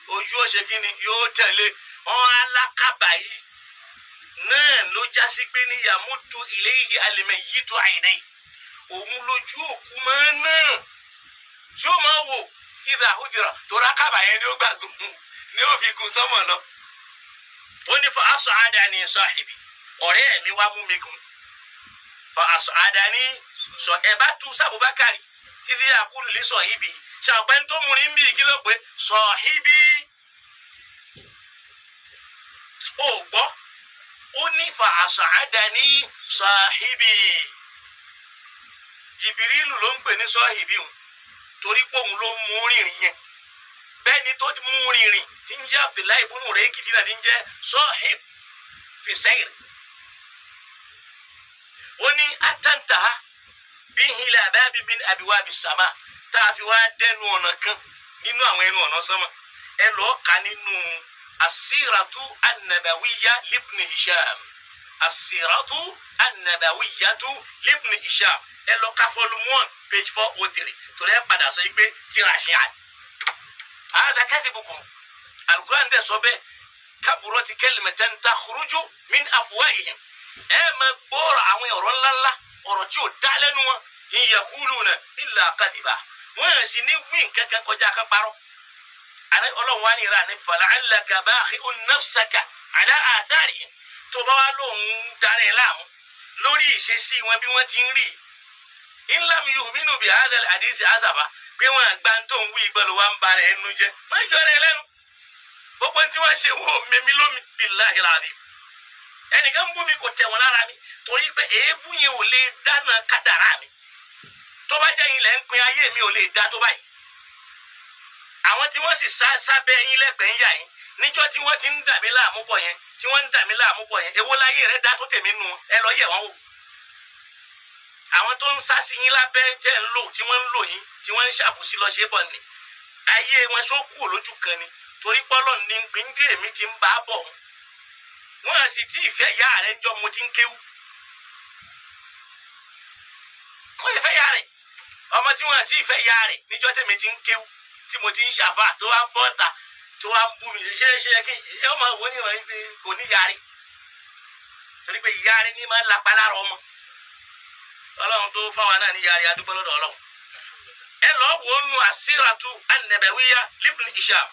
ojú ó ṣe kíni, yóò tẹ̀lé wọn. Alákàbà yìí náà ló jásí pé ní yamuddu ilayhi al-mayyitu aynayhi, òun lójú òkú máa náà tí ó máa wò idha hudira, torí àkàbà yẹn ni ó gbàgùn ni ó fi gun sánmọ̀ lọ. Ó ní fa as'adani sahibi, ọ̀rẹ́ mi wá mú mi gùn. Fa as'adani sọ ẹ bá tu sábùbákàrí ìdí àkúlù lè sahibi, ṣàpẹ́ tó mú ní bí kí ló pé sahibi. Ó gbọ́, ó ní fa as'adani sahibi, Jìbìrìlù ló ń pè ní sahibi hùn, torí pé òun ló mú rìnrìn yẹn. Bẹ́ẹ̀ni tó mú rìnrìn tí ń jẹ́ Abdullahi ibùnú rẹ̀ Èkìtì náà ti ń jẹ́ sahib fi sayr. Ó ní atanta bihi ila babi min abwabi sama, tá a fi wá dẹnu ọ̀nà kan nínú àwọn ẹnu ọ̀nà sánmà. Ẹ lọ́ọ́ ka nínú asíratu annabawiya libni Hisham, asíratu annabawiyatu libni Hisham, ẹ lọ ka volume 1 page 403, torí ẹ padà sọ yìí pé tíra ṣe àná. Hada kadhibukum, alukuran dẹ sọ bẹ́ẹ̀, kaburati kalimatan takhruju min afwahihim, ẹ máa gbọ́rọ̀ àwọn ọ̀rọ̀ ńláńlá, ọ̀rọ̀ tí ò dá lẹ́nu wọn, in yaquluna illa kadhiba, wọn yẹn sì ní wí nǹkankan kọjá ká parọ́. Ọlọ́run wa ní ìrà ní fala'allaka bakhi'un nafsaka ala atharihim, tó bá wà lóun darẹ̀ láàmú lórí ìṣesí wọn bí wọ́n ti ń rí in lam yu'minu bi hadha al-hadisi asaba, pé wọn àgbà tó ń wí ìgbọ́lù wa ń ba rẹ̀ ẹnu jẹ́, wọ́n yọ rẹ̀ lẹ́nu. Gbogbo tí wọ́n ṣe wo mímí lómi billahi al-azim, ẹnìkan ń bú mi kò tẹ̀ wọ́n lára mi, torí pé èébú yẹn ò lè dáná kádàrá mi. Tó bá jẹ́ yín lẹ́ ń pin ayé mi ò lè dá tó báyìí. Àwọn tí wọ́n sì sá sábẹ́ yín lẹ́gbẹ̀ẹ́ ń yà yín níjọ́ tí wọ́n ti ń dà mí láàmú bọ̀ yẹn, tí wọ́n ń dà mí láàmú bọ̀ yẹn, èwo láyé rẹ̀ dá tó tèmi nù? Ẹ lọ yẹ̀ wọ́n wò. Àwọn tó ń sá sí yín lábẹ́ tẹ́ ń lò, tí wọ́n ń lò yín, tí wọ́n ń ṣàbùsí lọ ṣe bọ̀ ni, ayé wọn ṣó kú lójú kan ni, torí pọ́lọ́ ní gbíndé èmi ti ń bá bọ̀ wọn sì tí ìfẹ́ ìyá rẹ̀ ń jọ mo ti ń kéwú. Wọ́n ìfẹ́ ìyá rẹ̀, ọmọ tí wọ́n ti ìfẹ́ ìyá rẹ̀ níjọ́ tèmi ti ń kéwú, tí mo ti ń ṣàfà, tó wá ń bọ́ ta, tó wá ń bú mi, ṣé ṣe kí ẹ ọmọ wo ni kò ní ìyá rẹ̀, torí pé ìyá rẹ̀ ní máa ń lapa lára ọmọ. Ọlọ́run tó fáwọn náà ní ìyá rẹ̀, adúgbò lọ́dọ̀ Ọlọ́run. Ẹ lọ́ọ́ wò ó nu asíratu an-nabawiyya libni Hisham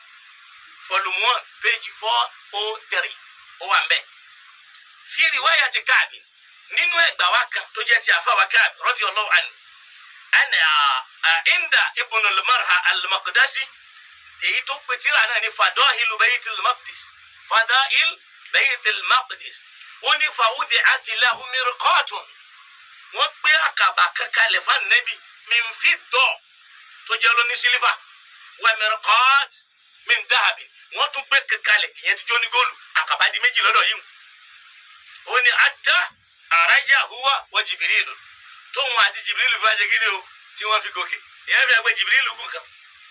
volume 1 page 403, ó wà ń bẹ̀. Fi riwayati Ka'b, Nínú ẹgbàá wa kan tó jẹ́ ti àfàwà Ka'b radiyallahu anhu ẹnì inda Ibn al-Marha al-Maqdisi, èyí tó pe tírà náà ní Fada'ilu Baytil Maqdis, Fada'il Baytil Maqdis. Ó ní fawudi'at lahu mirqatun, wọ́n gbé àkàbà kankanlẹ̀ fún Ànábì min fidda tó jẹ́ lóní sílífà, wa mirqat min dahabin, wọ́n tún gbé kankanlẹ̀ ìyẹn tó jó ní góòlù. Àkàbà di méjì lọ́dọ̀ yìí. Ó ní ata àrájà huwa wa Jibrilu, tóun àti Jibrilu fi wá ṣe kíni o, tí wọ́n fi gòkè. Ìyẹn fi hàn pé Jibrilu gùn kan,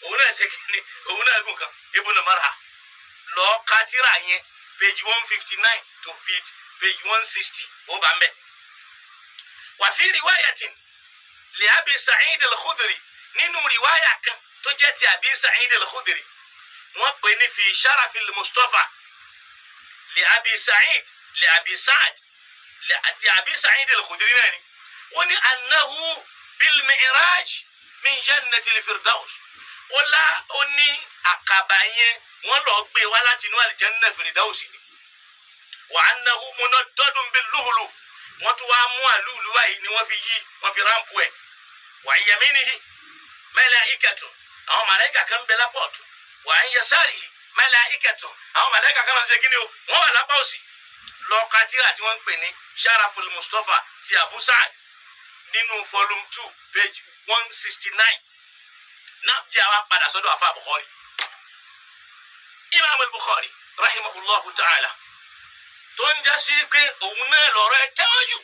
òun náà ṣe kíni, òun náà gùn kan. Ibn Marha lọ ka tírà yẹn page 159 to page 160, ó bá ń bẹ̀. Wa fi riwayatin li Abi Sa'id al-Khudri, nínú riwaya kan tó jẹ́ ti Abi Sa'id al-Khudri, wọ́n pè ní fi sharafil Mustafa li Abi Sa'id li Abi Sa'd li àti Abi Sa'id al-Khudri náà ni. Ó ní annahu bil mi'raj min jannati al-firdaus, ó lá ó ní àkàbà yẹn wọ́n lọ gbé wá láti inú àlìjánná firdaus ni. Wa annahu munaddadun bil lu'lu, wọ́n tún wá mú àlúùlú báyìí ni wọ́n fi yí, wọ́n fi ráǹpù ẹ̀. Wa an yaminihi malaikatun, àwọn màláìkà kan ń bẹ lápá ọ̀tún. Wa an yasarihi malaikatun, àwọn màláìkà kan náà ṣe kí ni o, wọ́n wà lápá òsì. Lọ ka tírà tí wọ́n ń pè ní Sharaful Mustafa ti Abu Sa'd nínú volume 2 page 169. Náà jẹ́ àwa padà sọ́dọ̀ àfa Bukhari. Imam al-Bukhari rahimahullahu ta'ala, tó ń já sí pé òun náà lọ́rọ̀ ẹ tẹ́wọ́n jù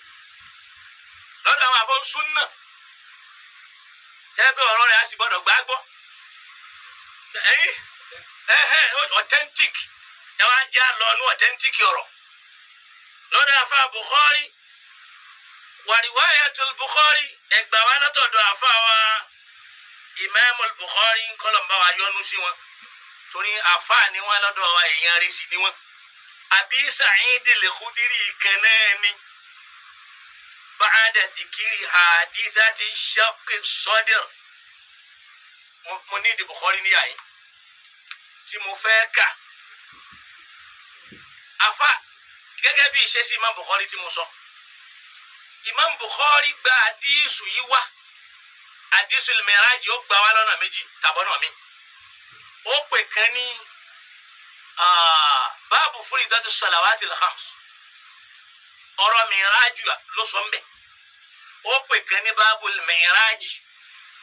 lọ́dọ̀ àwọn àfọ́n súnà, tẹ́gbẹ́ ọ̀rọ̀ rẹ̀ á sì gbọ́dọ̀ gbàgbọ́. Ẹ̀yìn ẹ̀hẹ́ authentic, ẹ wá jẹ́ àlọ́ ní authentic ọ̀rọ̀ lọ́dọ̀ àfa Bukhari. Wa riwayatul Bukhari, ẹgbà wa látọ̀dọ̀ àfa wa Imam al-Bukhari, kọ́lọ̀mbá wa yọ́nú sí wọn, torí àfa ni wọn lọ́dọ̀ wa, èèyàn rẹ̀ sì ni wọn. Abi Sa'id al-Khudri kan náà ni ba'da dhikri hadithati shaqqi sadr. Mo ní ìdí Bukhari níyà yìí tí mo fẹ́ kà. Àfa gẹ́gẹ́ bí ìṣesí Imam Bukhari tí mo sọ, Imam Bukhari gba àdísù yìí wá, àdísù al-Miraj, ó gbà wá lọ́nà méjì tàbọ̀nà mi. Ó pè kan ní báàbù furidati salawati al-khams, ọ̀rọ̀ Miraj ló sọ mbẹ́. Ó pè kan ní báàbù al-Miraj,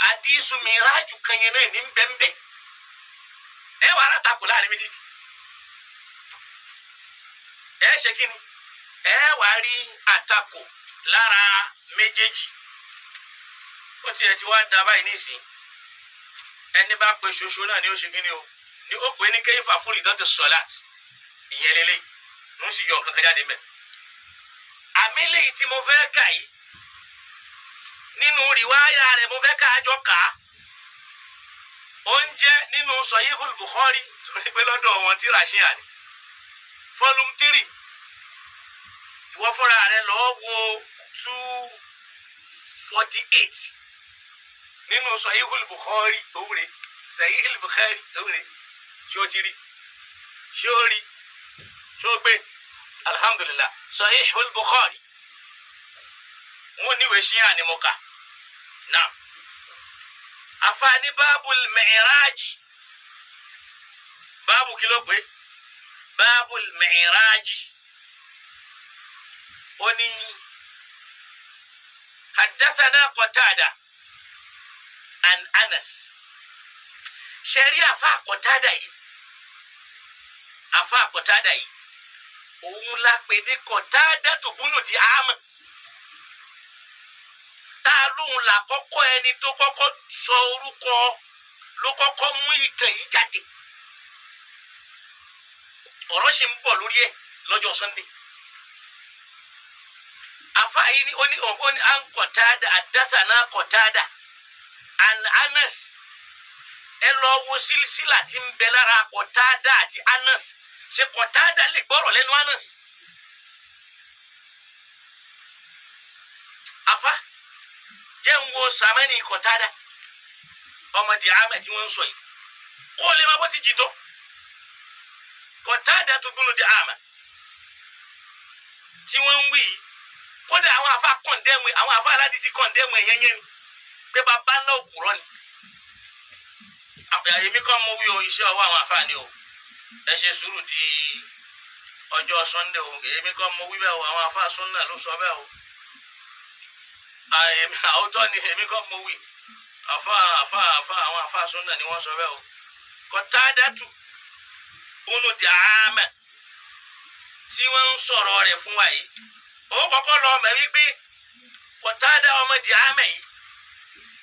àdísù Miraj kan yẹn náà ní bẹ́ńbẹ́. Ẹ wà á takò láàrin méjèèjì, ẹ ṣe kí ni, ẹ wà á rí àtakò lára méjèèjì. Ó tiẹ̀ ti wá da báyìí nísìnyí, ẹni bá pe ṣoṣo náà ni ó ṣe kí ni o, ni ó pè ní kayfa furidati salat, ìyẹn lélẹ̀ ń sì yọ nǹkan kan jáde mẹ́. Àmì lèyí tí mo fẹ́ kà yìí nínú rìwáyà rẹ̀ mo fẹ́ ká àjọ kà á. Ó ń jẹ́ nínú Sahihul Bukhari, torí pé lọ́dọ̀ wọn tí ràṣíà ni volume 3. Ìwọ fúnra rẹ lọ́ọ́ wo 248 nínú Sahihul Bukhari, òwúre Sahihul Bukhari òwúre. Ṣé o ti rí? Ṣé o rí? Ṣé o gbé? Alhamdulillah, Sahihul Bukhari wọn níwèé ṣíà ni mo kà náà. Àfààní báàbùl mi'raj, báàbù kí ló pé báàbùl mi'raj. Ó ní haddathana Qatada an Anas. Ṣẹ̀rí àfa Qatada yìí, àfa Qatada yìí òun la pè ní Qatada tó búnú di àmà, tá a lóun là kọ́kọ́ ẹni tó kọ́kọ́ sọ orúkọ, ló kọ́kọ́ mú ìtàn yìí jáde. Ọ̀rọ̀ ṣì ń bọ̀ lórí ẹ̀ lọ́jọ́ Sunday. Àfa yìí ni ó ní ó ní an Qatada haddathana Qatada an Anas. Ẹ lọ wo sílísílà tí ń bẹ lára Qatada àti Anas. Ṣé Qatada lè gbọ́rọ̀ lẹ́nu Anas? Àfa jẹ́ ń wo sàmẹ́nì Qatada ọmọ Dìámẹ̀ tí wọ́n ń sọ yìí, kó lè má bó ti jì tó. Qatada tó gbónú Dìámẹ̀ tí wọ́n ń wí yìí, Kódà àwọn afa kọ̀ǹdẹ́mù, àwọn afa aládìsí kọ̀ǹdẹ́mù ẹ̀yẹ́ yẹn ni pé bàbá ńlá òkúrọ́ ni. Èmi kọ́ mo wí o, iṣẹ́ ọwọ́ àwọn afa ni o. Ẹ ṣe sùúrù di ọjọ́ Sunday o. Èmi kọ́ mo wí bẹ́ẹ̀ o, àwọn afa sunna ló sọ bẹ́ẹ̀ o. Àwòtọ́ ni èmi kọ́ mo wí. Afa afa afa àwọn afa sunna ni wọ́n sọ bẹ́ẹ̀ o. Kọ́tádàtù bunu dàámà tí wọ́n ń sọ̀rọ̀ rẹ̀ fún wa yìí, ó kọ́kọ́ lọ mọ̀ wípé Kọ́tádà ọmọ dàámà yìí,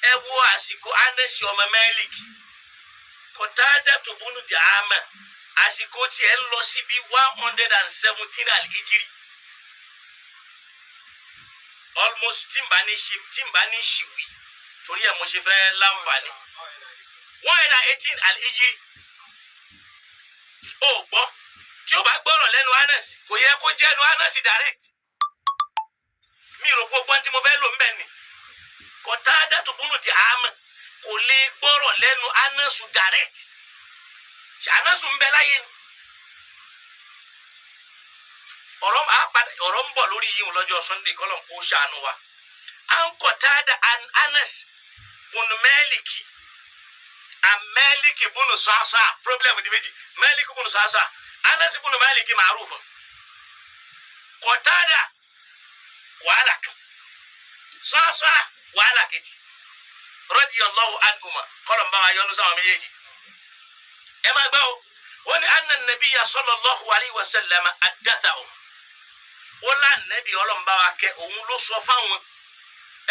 ẹ wo àsìkò Anasi ọmọ Mẹ́líkì. Kọ́tádàtù bunu dàámà àsìkò tiẹ̀ ń lọ síbi 117 al-Hijri, almost tí n bá ní ṣìwì, torí ẹ̀ mo ṣe fẹ́ láǹfààní 118 al-Hijri. Ó gbọ́ tí ó bá gbọ́rọ̀ lẹ́nu Anas, kò yẹ kó jẹ́ ẹnu Anas direct. Mi rò pé gbọ́n tí mo fẹ́ lò ń bẹ̀ ni. Kọ́tádà bunu di àmà kò lè gbọ́rọ̀ lẹ́nu Anas direct. Anas ń bẹ láyé ni. Ọ̀rọ̀ ń bọ̀ lórí yìí lọ́jọ́ Sunday, kọ́lọ̀ kó ṣàánú wa. À ń Kọ́tádà Anas bunu Mẹ́lìkì Mẹ́lìkì bunu Sàásà, problem di méjì. Mẹ́lìkì bunu Sàásà, Anas bunu Mẹ́lìkì màrúfù. Kọ́tádà wàhálà kan, Sàásà wàhálà kejì. Radiyallahu anhuma, kọ́lọ̀ ń bá wa yọ́nú sáwọn méjèèjì. Ẹ máa gbọ́ o, ó ní anna nabiyya sallallahu alayhi wa sallam haddathahum. Ó lá nàbí ọlọ́mbà wa kẹ òun ló sọ fáwọn.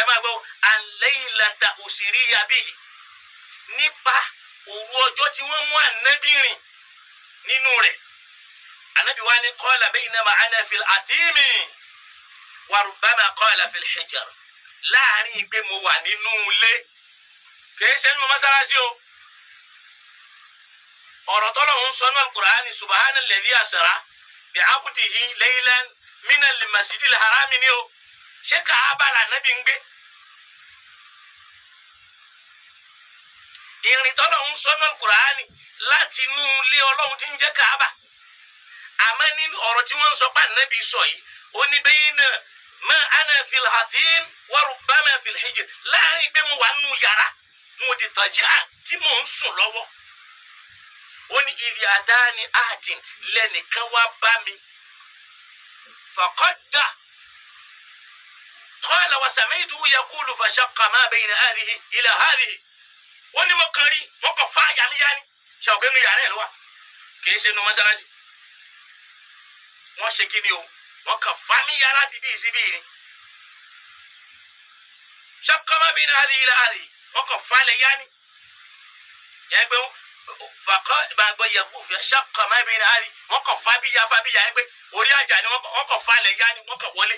Ẹ máa gbọ́ o, an laylata usriya bihi, nípa òru ọjọ́ tí wọ́n mú ànábì rìn nínú rẹ̀. Ànábì wa ní qala baynama ana fil atimi wa rubbama qala fil hijr. Láàrin pé mo wà nínú ilé, kìí ṣe nínú mọ́sálásí o. Ọ̀rọ̀ tọ́lọ̀ ń sọ ní al-Qur'ani, subhana alladhi asra bi abdihi laylan minal masjidil harami ni o. Ṣé Káàbà lànábì ń gbé? Ìrìn tọ́lọ̀ ń sọ ní al-Qur'ani láti inú ilé Ọlọ́run tí ń jẹ́ Káàbà. Àmọ́ nínú ọ̀rọ̀ tí wọ́n ń sọ pé ànábì sọ yìí, ó ní bayna ma ana fil hatim wa rubbama fil hijr. Láàrin pé mo wà nínú yàrá, mo di tàjíà tí mò ń sùn lọ́wọ́. Ó ní ìdí àdáni àtìn lẹ́nìkan wá bá mi. Faqadda qala wa sami'tuhu yaqulu fashaqqa ma bayna hadhihi ila hadhihi. Ó ní mo kàn rí, mo kàn fa yàmíyá ni. Ṣe ọ̀gbẹ́ nu yàrá ẹ̀ ló wà, kì í ṣe nu mọ́sálásí. Wọ́n ṣe kí ni o, wọ́n kàn fa mí yá láti bí sí bí ni. Shaqqa ma bayna hadhihi ila hadhihi, wọ́n kàn fa lẹ̀ yá ni. Yẹn gbé fakọ gbàgbọ́ yẹ kú fẹ́ shaqqa ma bayna hadhihi, wọ́n kàn fa bí ya fa bí ya yẹn gbé orí àjà ni wọ́n kàn fa lẹ̀ yá ni, wọ́n kàn wọlé.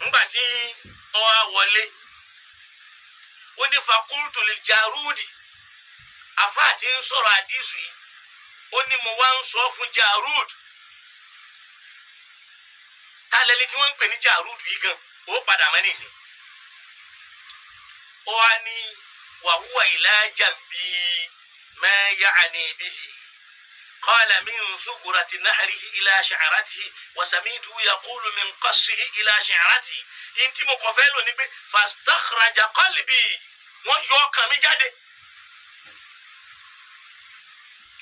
Ńgbà tí wọ́n á wọlé, ó ní fakultu lil Jarudi, afa àti ń sọ̀rọ̀ àdìsù yìí, ó ní mo wá ń sọ fún Jarud. Talẹ́ni tí wọ́n ń pè ní Jarud yìí gan, ó padà mọ́ nísìn. Ó wá ní wàhúwà ila jambi ma ya'ni bihi qala min thugurati nahrihi ila sha'ratihi wa sami'tuhu yaqulu min qassihi ila sha'ratihi. Ntí mo kàn fẹ́ lò ní pé fastakhraja qalbi, wọ́n yọ ọkàn mi jáde.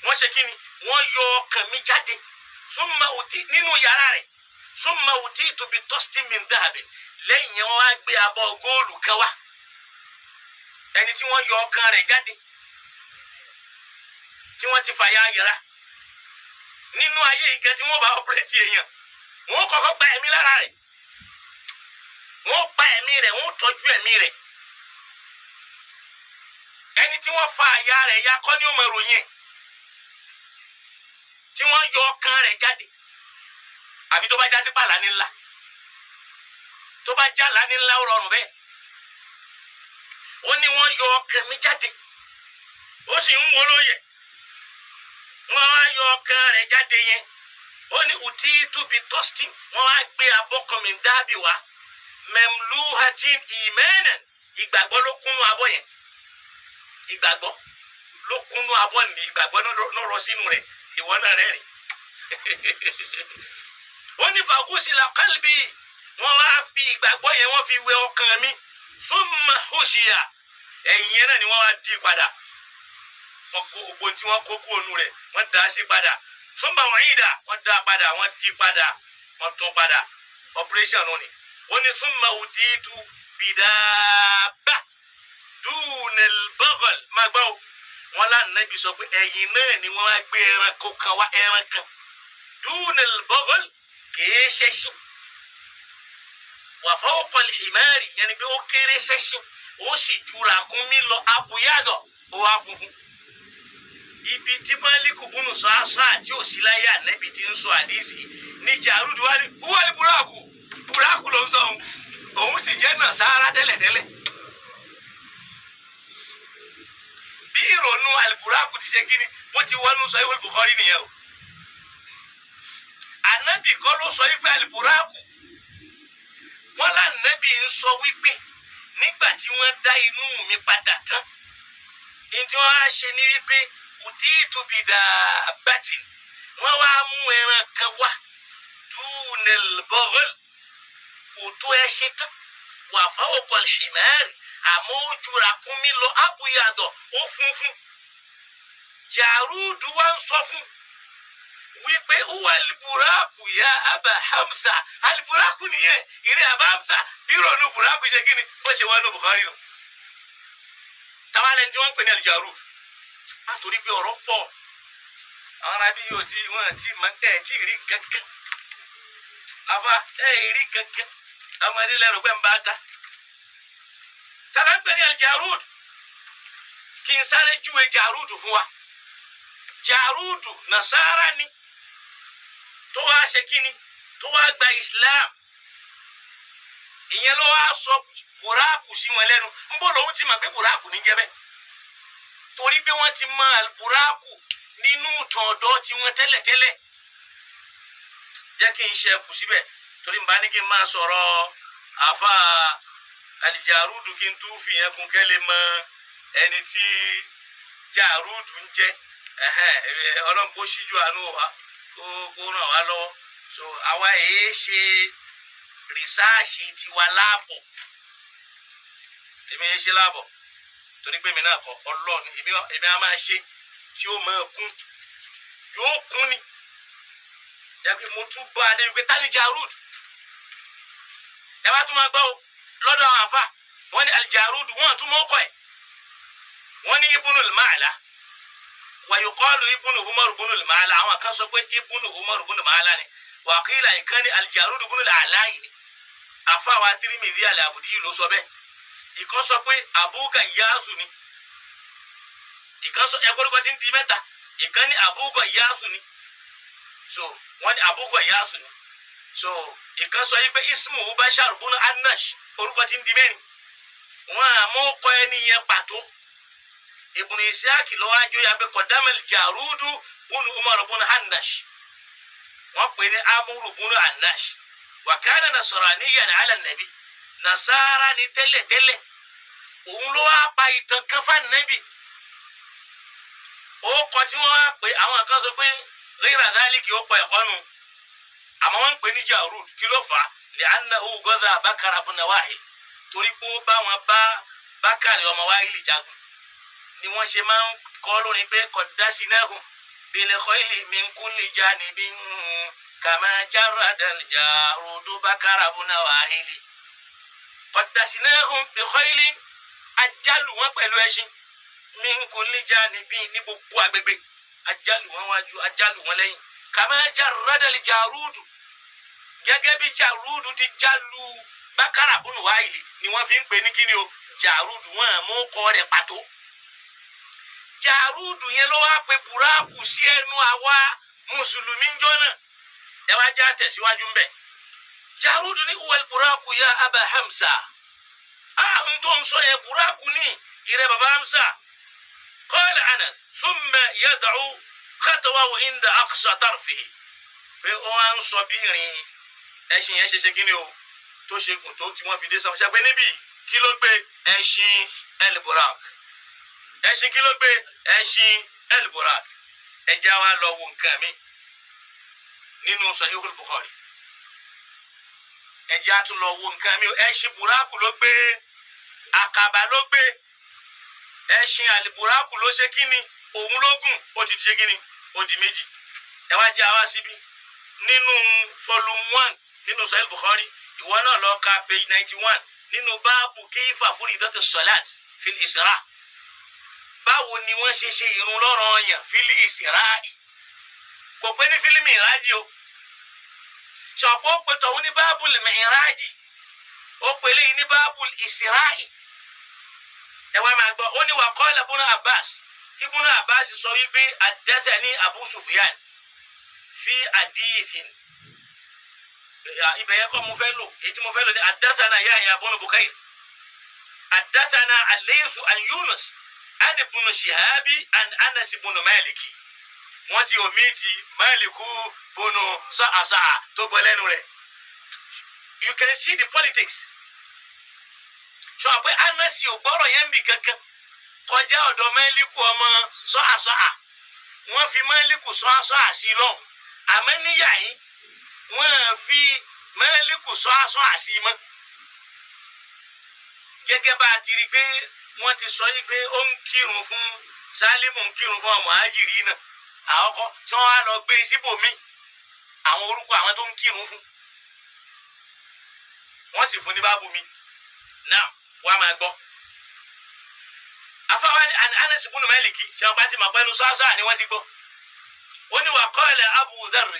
Wọ́n ṣe kí ni? Wọ́n yọ ọkàn mi jáde. Summa uti nínú yàrá rẹ̀, summa utitu bi tostin min dhahabin. Lẹ́yìn yẹn wọ́n wá gbé abọ́ góòlù kan wá. Ẹni tí wọ́n yọ ọkàn rẹ̀ jáde, tí wọ́n ti fàyà yẹra nínú ayé ìgẹ tí wọ́n bá ọpẹrẹtì èèyàn, wọ́n kọ́kọ́ gba ẹ̀mí lára rẹ̀, wọ́n pa ẹ̀mí rẹ̀, wọ́n tọ́jú ẹ̀mí rẹ̀. Ẹni tí wọ́n fa àyà rẹ̀ ya kọ́ ni ó mọ ìròyìn ẹ̀, tí wọ́n yọ ọkàn rẹ̀ jáde. Àbí tó bá já sí pàlà ní ńlá, tó bá já lání ńlá ó rọrùn bẹ́ẹ̀. Ó ní wọ́n yọ ọkàn mi jáde, ó sì ń wọ́n lóye. Wọ́n á yọ ọkàn rẹ̀ jáde yẹn, ó ní ùtí tóbi tọ́sítì, wọ́n á gbé abọ́ kan mi dábì wá, mẹ̀mlúhatin ìmẹ́nẹ̀. Ìgbàgbọ́ ló kúnnú abọ́ yẹn, ìgbàgbọ́ ló kúnnú abọ́ ní, ìgbàgbọ́ ló rọ sínú rẹ̀, ìwọ náà rẹ̀ rìn. Ó ní fàkúsìlà qalbi, Wọ́n wá fi ìgbàgbọ́ yẹn wọ́n fi wẹ ọkàn mi. Thumma hushiya, ẹ̀yìn yẹn náà ni wọ́n wá di padà. Wọ́n kó gbogbo tí wọ́n kó kúrò nù rẹ̀, wọ́n dá sí padà. Thumma u'ida, wọ́n dá padà, wọ́n di padà, wọ́n tún padà. Operation nù ni. Wọ́n ní thumma utitu bidaba dunal baghal. Máa gbọ́ o, wọ́n lánàbí sọ pé ẹ̀yìn náà ni wọ́n wá gbé ẹranko kan wá, ẹran kan dunal baghal, kìí ṣẹṣin, wa fawqa al-himari, yẹn ni pé ó kéré ṣẹṣin, ó sì ju ràkúnmí lọ, abuyadọ̀, ó wá funfun. Ibi tí Málíkù búnú sọ aṣọ àti òsínláyà nẹ́bi ti ń sọ àdísì ní Jàrúdù wá ní wúwálì búrákù búrákù ló ń sọ òun, òun sì jẹ́ Nàsárà tẹ́lẹ̀tẹ́lẹ̀. Bí ìrònú alìbúrákù ti ṣe kíni bó ti wọnú sọ ìwé Bukhari nìyẹn o. Ànábì kọ́ ló sọ wípé alìbúrákù, wọn lànàbì ń sọ wípé nígbà tí wọ́n dá inú mi padà tán, ní tí wọ́n á ṣe ní wípé kùtì ìtòbìdà bàtì, wọ́n wá mú ẹran kan wá dúnel bọ́gọ́l, kò tó ẹṣin tán, wà fáwọkọ̀ hìmẹ́rì, àmọ́ ó ju ràkúnmí lọ, ábúyàdọ̀, ó funfun. Jàrúdù wá ń sọ fún wípé wúwa aliburaku ya Aba Hamza, aliburaku nìyẹn, ìrẹ Aba Hamza. Bí ronú buraku ṣe kíni bó ṣe wọnú Bukhari nù. Táwọn ẹni tí wọ́n ń pè ní alijarud, látòrí pé ọ̀rọ̀ pọ̀, àwọn arábí yóò tí wọ́n ti máa ń tẹ̀ tí rí kankan, afa ẹ̀ rí kankan, ọmọdé lẹ́rù pé ń bá ta. Tàlà ń pè ní alijarud, kí n sáré júwe jarud fún wa. Jarudu nasara ni tó wá ṣe kíni, tó wá gba Islam. Ìyẹn ló wá sọ buraku sí wọn lẹ́nu. Ń bọ̀ lòun ti mọ̀ pé buraku ní jẹ́ bẹ́ẹ̀, torí pé wọ́n ti mọ alburaku nínú ìtàn ọ̀dọ́ tiwọn tẹ́lẹ̀tẹ́lẹ̀. Jẹ́ kí n ṣe kù síbẹ̀, torí n bá ní kí n máa sọ̀rọ̀ àfa alijarudu kí n tún fi yẹn kún kẹ́ lè mọ ẹni tí jarudu ń jẹ́. Ọlọ́run kó ṣíjú àánú wa, kó ràn wá lọ́wọ́. So àwa èé ṣe rìsáàṣì tiwa láàbọ̀, èmi ṣe láàbọ̀ torí pé mi náà kọ Ọlọ́run, èmi á máa ṣe tí ó máa kún, yóò kún ni. Yàgbé mo tún bá a dé wípé tani Jarud, ẹ bá tún máa gbọ́ o lọ́dọ̀ àwọn àfa, wọ́n ní alijarud, wọ́n tún mọ́ ọkọ̀ ẹ̀, wọ́n ní ibùnú màálà wàyùkọ́lù ibùnú humaru ibùnú màálà. Àwọn kan sọ pé ibùnú humaru ibùnú màálà ni, wàkìlà ìkànnì alijarud ibùnú àláyì ni. Àfa wa Tirmidhi al-Abudi ló sọ bẹ́ẹ̀. Ìkan sọ pé àbúkà yáàsù ni, ìkan sọ ẹgbẹ́rúkọ tí ń di mẹ́ta, ìkan ní àbúkà yáàsù ni, so wọ́n ní àbúkà yáàsù ni. So ìkan sọ yìí pé ismu bashar bunu anash, orúkọ tí ń di mẹ́rin, wọ́n àmọ́ kọ́ ẹni yẹn pàtó. Ibn Ishaq lọ́wọ́ ajó ya pé kọ̀dámẹ́lì Jarudu bunu Umar bunu anash, wọ́n pè ní amúrù bunu anash, wa kana nasraniyan ala nabi, nasara ni tẹ́lẹ̀tẹ́lẹ̀. Òun ló wá pa ìtàn kan fáànẹ́bì, ó kọ tí wọ́n wá pé àwọn kan sọ pé rírà dálíkì ó kọ ẹ̀kọ́ nu, àmọ́ wọ́n ń pè ní Jarud. Kí ló fà á? Lè annahu gọ́dà Bákàrà bùnà Wáhìl, torí pé ó bá wọn bá Bákàrà ọmọ Wáhìl jagun, ni wọ́n ṣe máa ń kọ́ lónìí pé qaddasinahum bil khayli min kulli janibin kama jarradal Jarudu Bákàrà bùnà Wáhìl. Qaddasinahum bi khayli, ajálù wọn pẹ̀lú ẹṣin, min kulli janibin, ní gbogbo agbègbè, ajálù wọn wájú, ajálù wọn lẹ́yìn, kama jarradal Jarudu, gẹ́gẹ́ bí Jarudu ti jálù Bákàrà bùnú Wáìlì, ni wọ́n fi ń pè ní kíni o, Jarudu. Wọn àmú kọ́ rẹ̀ pàtó. Jarudu yẹn ló wá pe buraku sí ẹnu àwa mùsùlùmí ń jọ́nà. Ẹ wá já tẹ̀síwájú ńbẹ̀. Jarudu ní wal buraku ya Aba Hamza, a ń tó ń sọ yẹn buraku ní ìrẹ baba Hamza. Qala Anas thumma yad'u khatwahu inda aqsa tarfihi, pé ó wá ń sọ bí ìrìn ẹṣin yẹn ṣe ṣe kíni o, tó ṣe gùn tó tí wọ́n fi dé sọ ṣe pé níbí kí ló gbé ẹṣin elborak, ẹṣin kí ló gbé ẹṣin elborak. Ẹjẹ wa lọ wo nǹkan mi nínú Sahihul Bukhari. Ẹ̀jẹ̀ á tún lọ wo nǹkan mi o. Ẹṣin buraku ló gbé, àkàbà ló gbé, ẹṣin àlìburaku ló ṣe kíni, òun ló gùn, ó ti ṣe kíni, ó di méjì. Ẹ wá jẹ́ àwa síbí nínú volume 1 nínú Sahih Bukhari, ìwọ náà lọ ka page 91 nínú báàbù kéfà fúri dọ́tí sọ̀láàt fil Isra. Báwo ni wọ́n ṣe ṣe ìrun lọ́rọ̀ ọyàn fil Isra'i? Kò pé ní fílímù ìrájì o. Ṣọ̀pọ̀ ó pe tọ̀hún ní báàbù ìrájì, ó pe léyìí ní báàbù Isra'i. Ẹ wá máa gbọ́, ó ní wà qala Ibn Abbas. Ibn Abbas sọ wípé haddathani Abu Sufyan fi hadithin. Ibẹ̀ yẹn kọ́ mo fẹ́ lò, èyí tí mo fẹ́ lò ní haddathana Yahya ibn Bukayr, haddathana al-Layth an Yunus an ibn Shihab an Anas ibn Maliki. Wọ́n ti omiti Maliku bunu sa'asa'a tó gbọ́ lẹ́nu rẹ̀. You can see the politics. Sọ pé Anasi ò gbọ́rọ̀ yẹn bì kankan kọjá ọ̀dọ̀ Maliku ọmọ sa'asa'a. Wọ́n fi Maliku sa'asa'a sí lọ́hùn, àmọ́ níyà yín wọ́n fi Maliku sa'asa'a sí mọ́. Gẹ́gẹ́ bá a ti rí i pé wọ́n ti sọ yìí pé ó ń kírun fún Sálímù, ń kírun fún ọmọ àjìrí náà. Àkọ́kọ́ tí wọ́n á lọ gbé síbòmí àwọn orúkọ àwọn tó ń kírun fún, wọ́n sì fún ní báàbù mi náà. Wọ́n á máa gbọ́. Afáwa ni Anas ibn Maliki ṣe wọn bá ti mọ̀ pẹ́lú sọ́ọ́sọ́ ni wọ́n ti gbọ́. Ó ní wà qala Abu Dharr,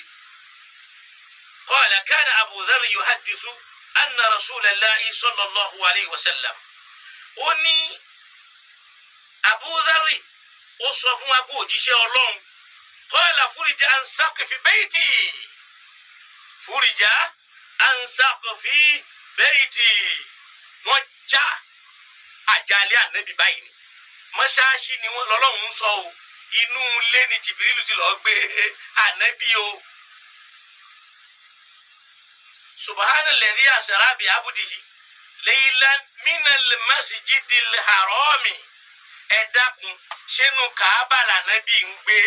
qala kana Abu Dharr yuhaddithu anna Rasulallahi sallallahu alayhi wa sallam. Ó ní Abu Dharr ó sọ fún wa pé òjíṣẹ́ Ọlọ́run qala furija an saqfi bayti, furija an saqfi bayti. Wọ́n já àjálẹ̀ ànábì báyìí ni mọ́ṣáláṣí ni wọ́n lọ́lọ́run ń sọ o, inú ilé ni Jìbìrìlù ti lọ́ọ́ gbé ànábì o. Subhana alladhi asra bi abdihi laylan minal masjidil harami. Ẹ dákun, ṣẹ́nu Kàábà lànábì ń gbé?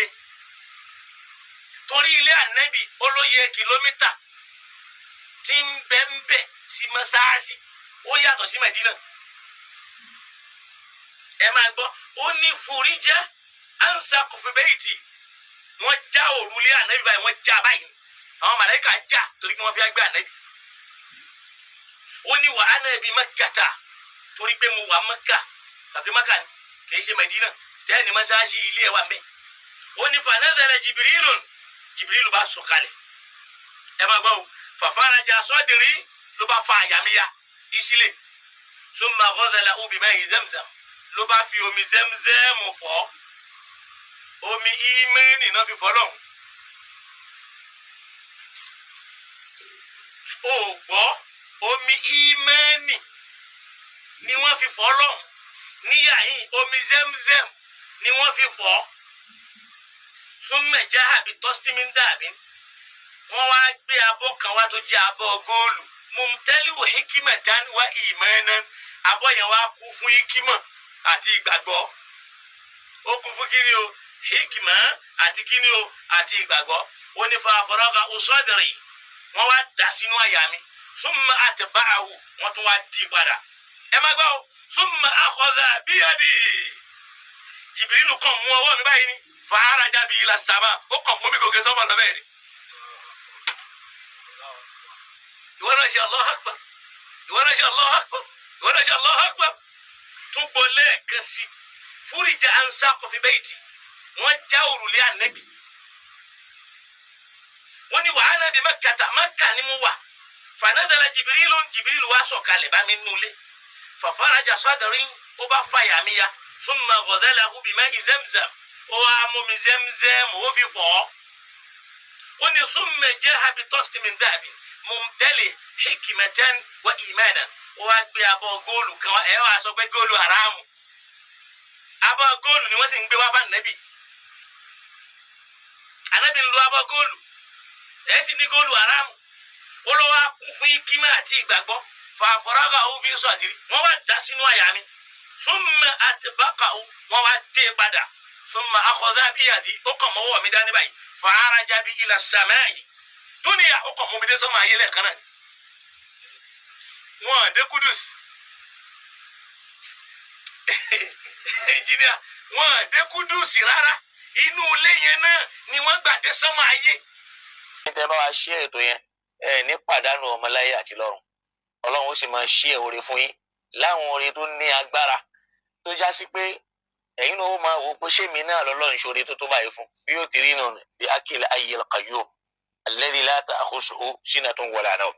Torí ilé ànábì olóye kìlómítà tí ń bẹ ń bẹ sí mọ́ṣáláṣí, ó yàtọ̀ sí Mẹ̀dínà. Ẹ máa gbọ́, ó ní fúríjà ansa kọfí bẹ́ẹ̀tì. Wọ́n já òrùlé ànábì báyìí, wọ́n já báyìí, àwọn màláíkà já torí kí wọ́n fi gbé ànábì. Ó ní wà ànábì Mẹ́kàtà, torí pé mo wà Mẹ́kà, tàbí Mẹ́kà ni kìí ṣe Mẹ̀dínà tẹ́ẹ̀ni mọ́ṣáláṣí ilé ẹ̀ wà mẹ́. Ó ní fanazala Jìbìrìlù, Jìbìrìlù bá sọ̀kalẹ̀. Ẹ máa gbọ́ o, fàfàràjà sọ́dìrí ló bá fa àyàmíyá ìsílẹ̀. Summa ghadala bima'i Zamzam, ló bá fi omi Zamzam fọ́, omi ìmẹ́ẹ̀nì náà fi fọ́ lọ́hùn. O gbọ́, omi ìmẹ́ẹ̀nì ni wọ́n fi fọ́ lọ́hùn. Níyà yìí omi Zamzam ni wọ́n fi fọ́. Summa ja'a bi tọ́sítímì dàbí, wọ́n wá gbé abọ́ kan wá tó jẹ́ abọ́ góòlù, mumtali'u hikmatan wa imanan. Abọ́ yẹn wá kú fún hikima àti ìgbàgbọ́. Ó kún fún kíni o? Hikima àti kíni o? Àti ìgbàgbọ́. Ó ní fàfọ́rọ́gà usadri, wọ́n wá dà sínú àyà mi. Summa atba'ahu, wọ́n tún wá dì padà. Ẹ má gbọ́ o, summa akhadha biyadi. Jìbìrìlù kàn mú ọwọ́ mi báyìí ni, fa'araja bi ila sama, ó kàn mú mi gòkè sọ́mọ lọ bẹ́ẹ̀ ni. Ìwọ náà ṣe Allahu Akbar, ìwọ náà ṣe Allahu Akbar, ìwọ náà ṣe Allahu Akbar. Tún gbọ́ lẹ́ẹ̀kan sí, fúrìjà ansaqfi bayti, wọ́n já òrùlé ànábì. Wọ́n ní wàhálà bí Mẹ́kàtà, Mẹ́kà ni mo wà. Fanazala Jìbìrìlù, Jìbìrìlù wá sọ̀kalẹ̀ bá mi nulẹ̀. Fàfàràjà sadri, ó bá fàyà mi ya. Summa ghadalahu bima'i Zamzam, ó wá mú mi Zamzam ó fi fọ́. Ó ní summa ja'a bi tọ́sítì min dhahabin mumtali hikmatan wa imanan. Ó wá gbé abọ́ góòlù kan wá, ẹ wá sọ pé góòlù haramu. Abọ́ góòlù ni wọ́n sì ń gbé wá fún ànábì. Ànábì ń lo abọ́ góòlù, ẹ sì ní góòlù haramu. Ó lọ wá kún fún ikima àti ìgbàgbọ́. Fàfọ́rágà ó fi sọ̀dìrí, wọ́n wá dá sínú àyà mi. Summa atbaqahu, wọ́n wá dé padà. Summa akhadha biyadi, ó kàn mọ́wọ́ mi dání báyìí. Fa'araja bi ila samai dúnìyà, ó kàn mú mi dé sọ́mọ ayé lẹ́ẹ̀kan náà. Wọn dé Kudus, ẹnjìníà, wọn dé Kudus rárá. Inú ilé yẹn náà ni wọ́n gbà dé sánmọ̀ ayé. Ní tẹ́ bá wa ṣí ètò yẹn, ẹ ní pàdánù ọmọláyé àti lọ́run. Ọlọ́run ó sì máa ṣí oore fún yín láwọn oore tó ní agbára tó já sí pé ẹ̀yin náà ó máa wò pé ṣé mi náà lọ́lọ́run ṣoore tó tó báyìí fún bí yóò ti rí nù ní bí akil ayyil qayyum alladhi la ta'khusuhu sinatun wala nawm.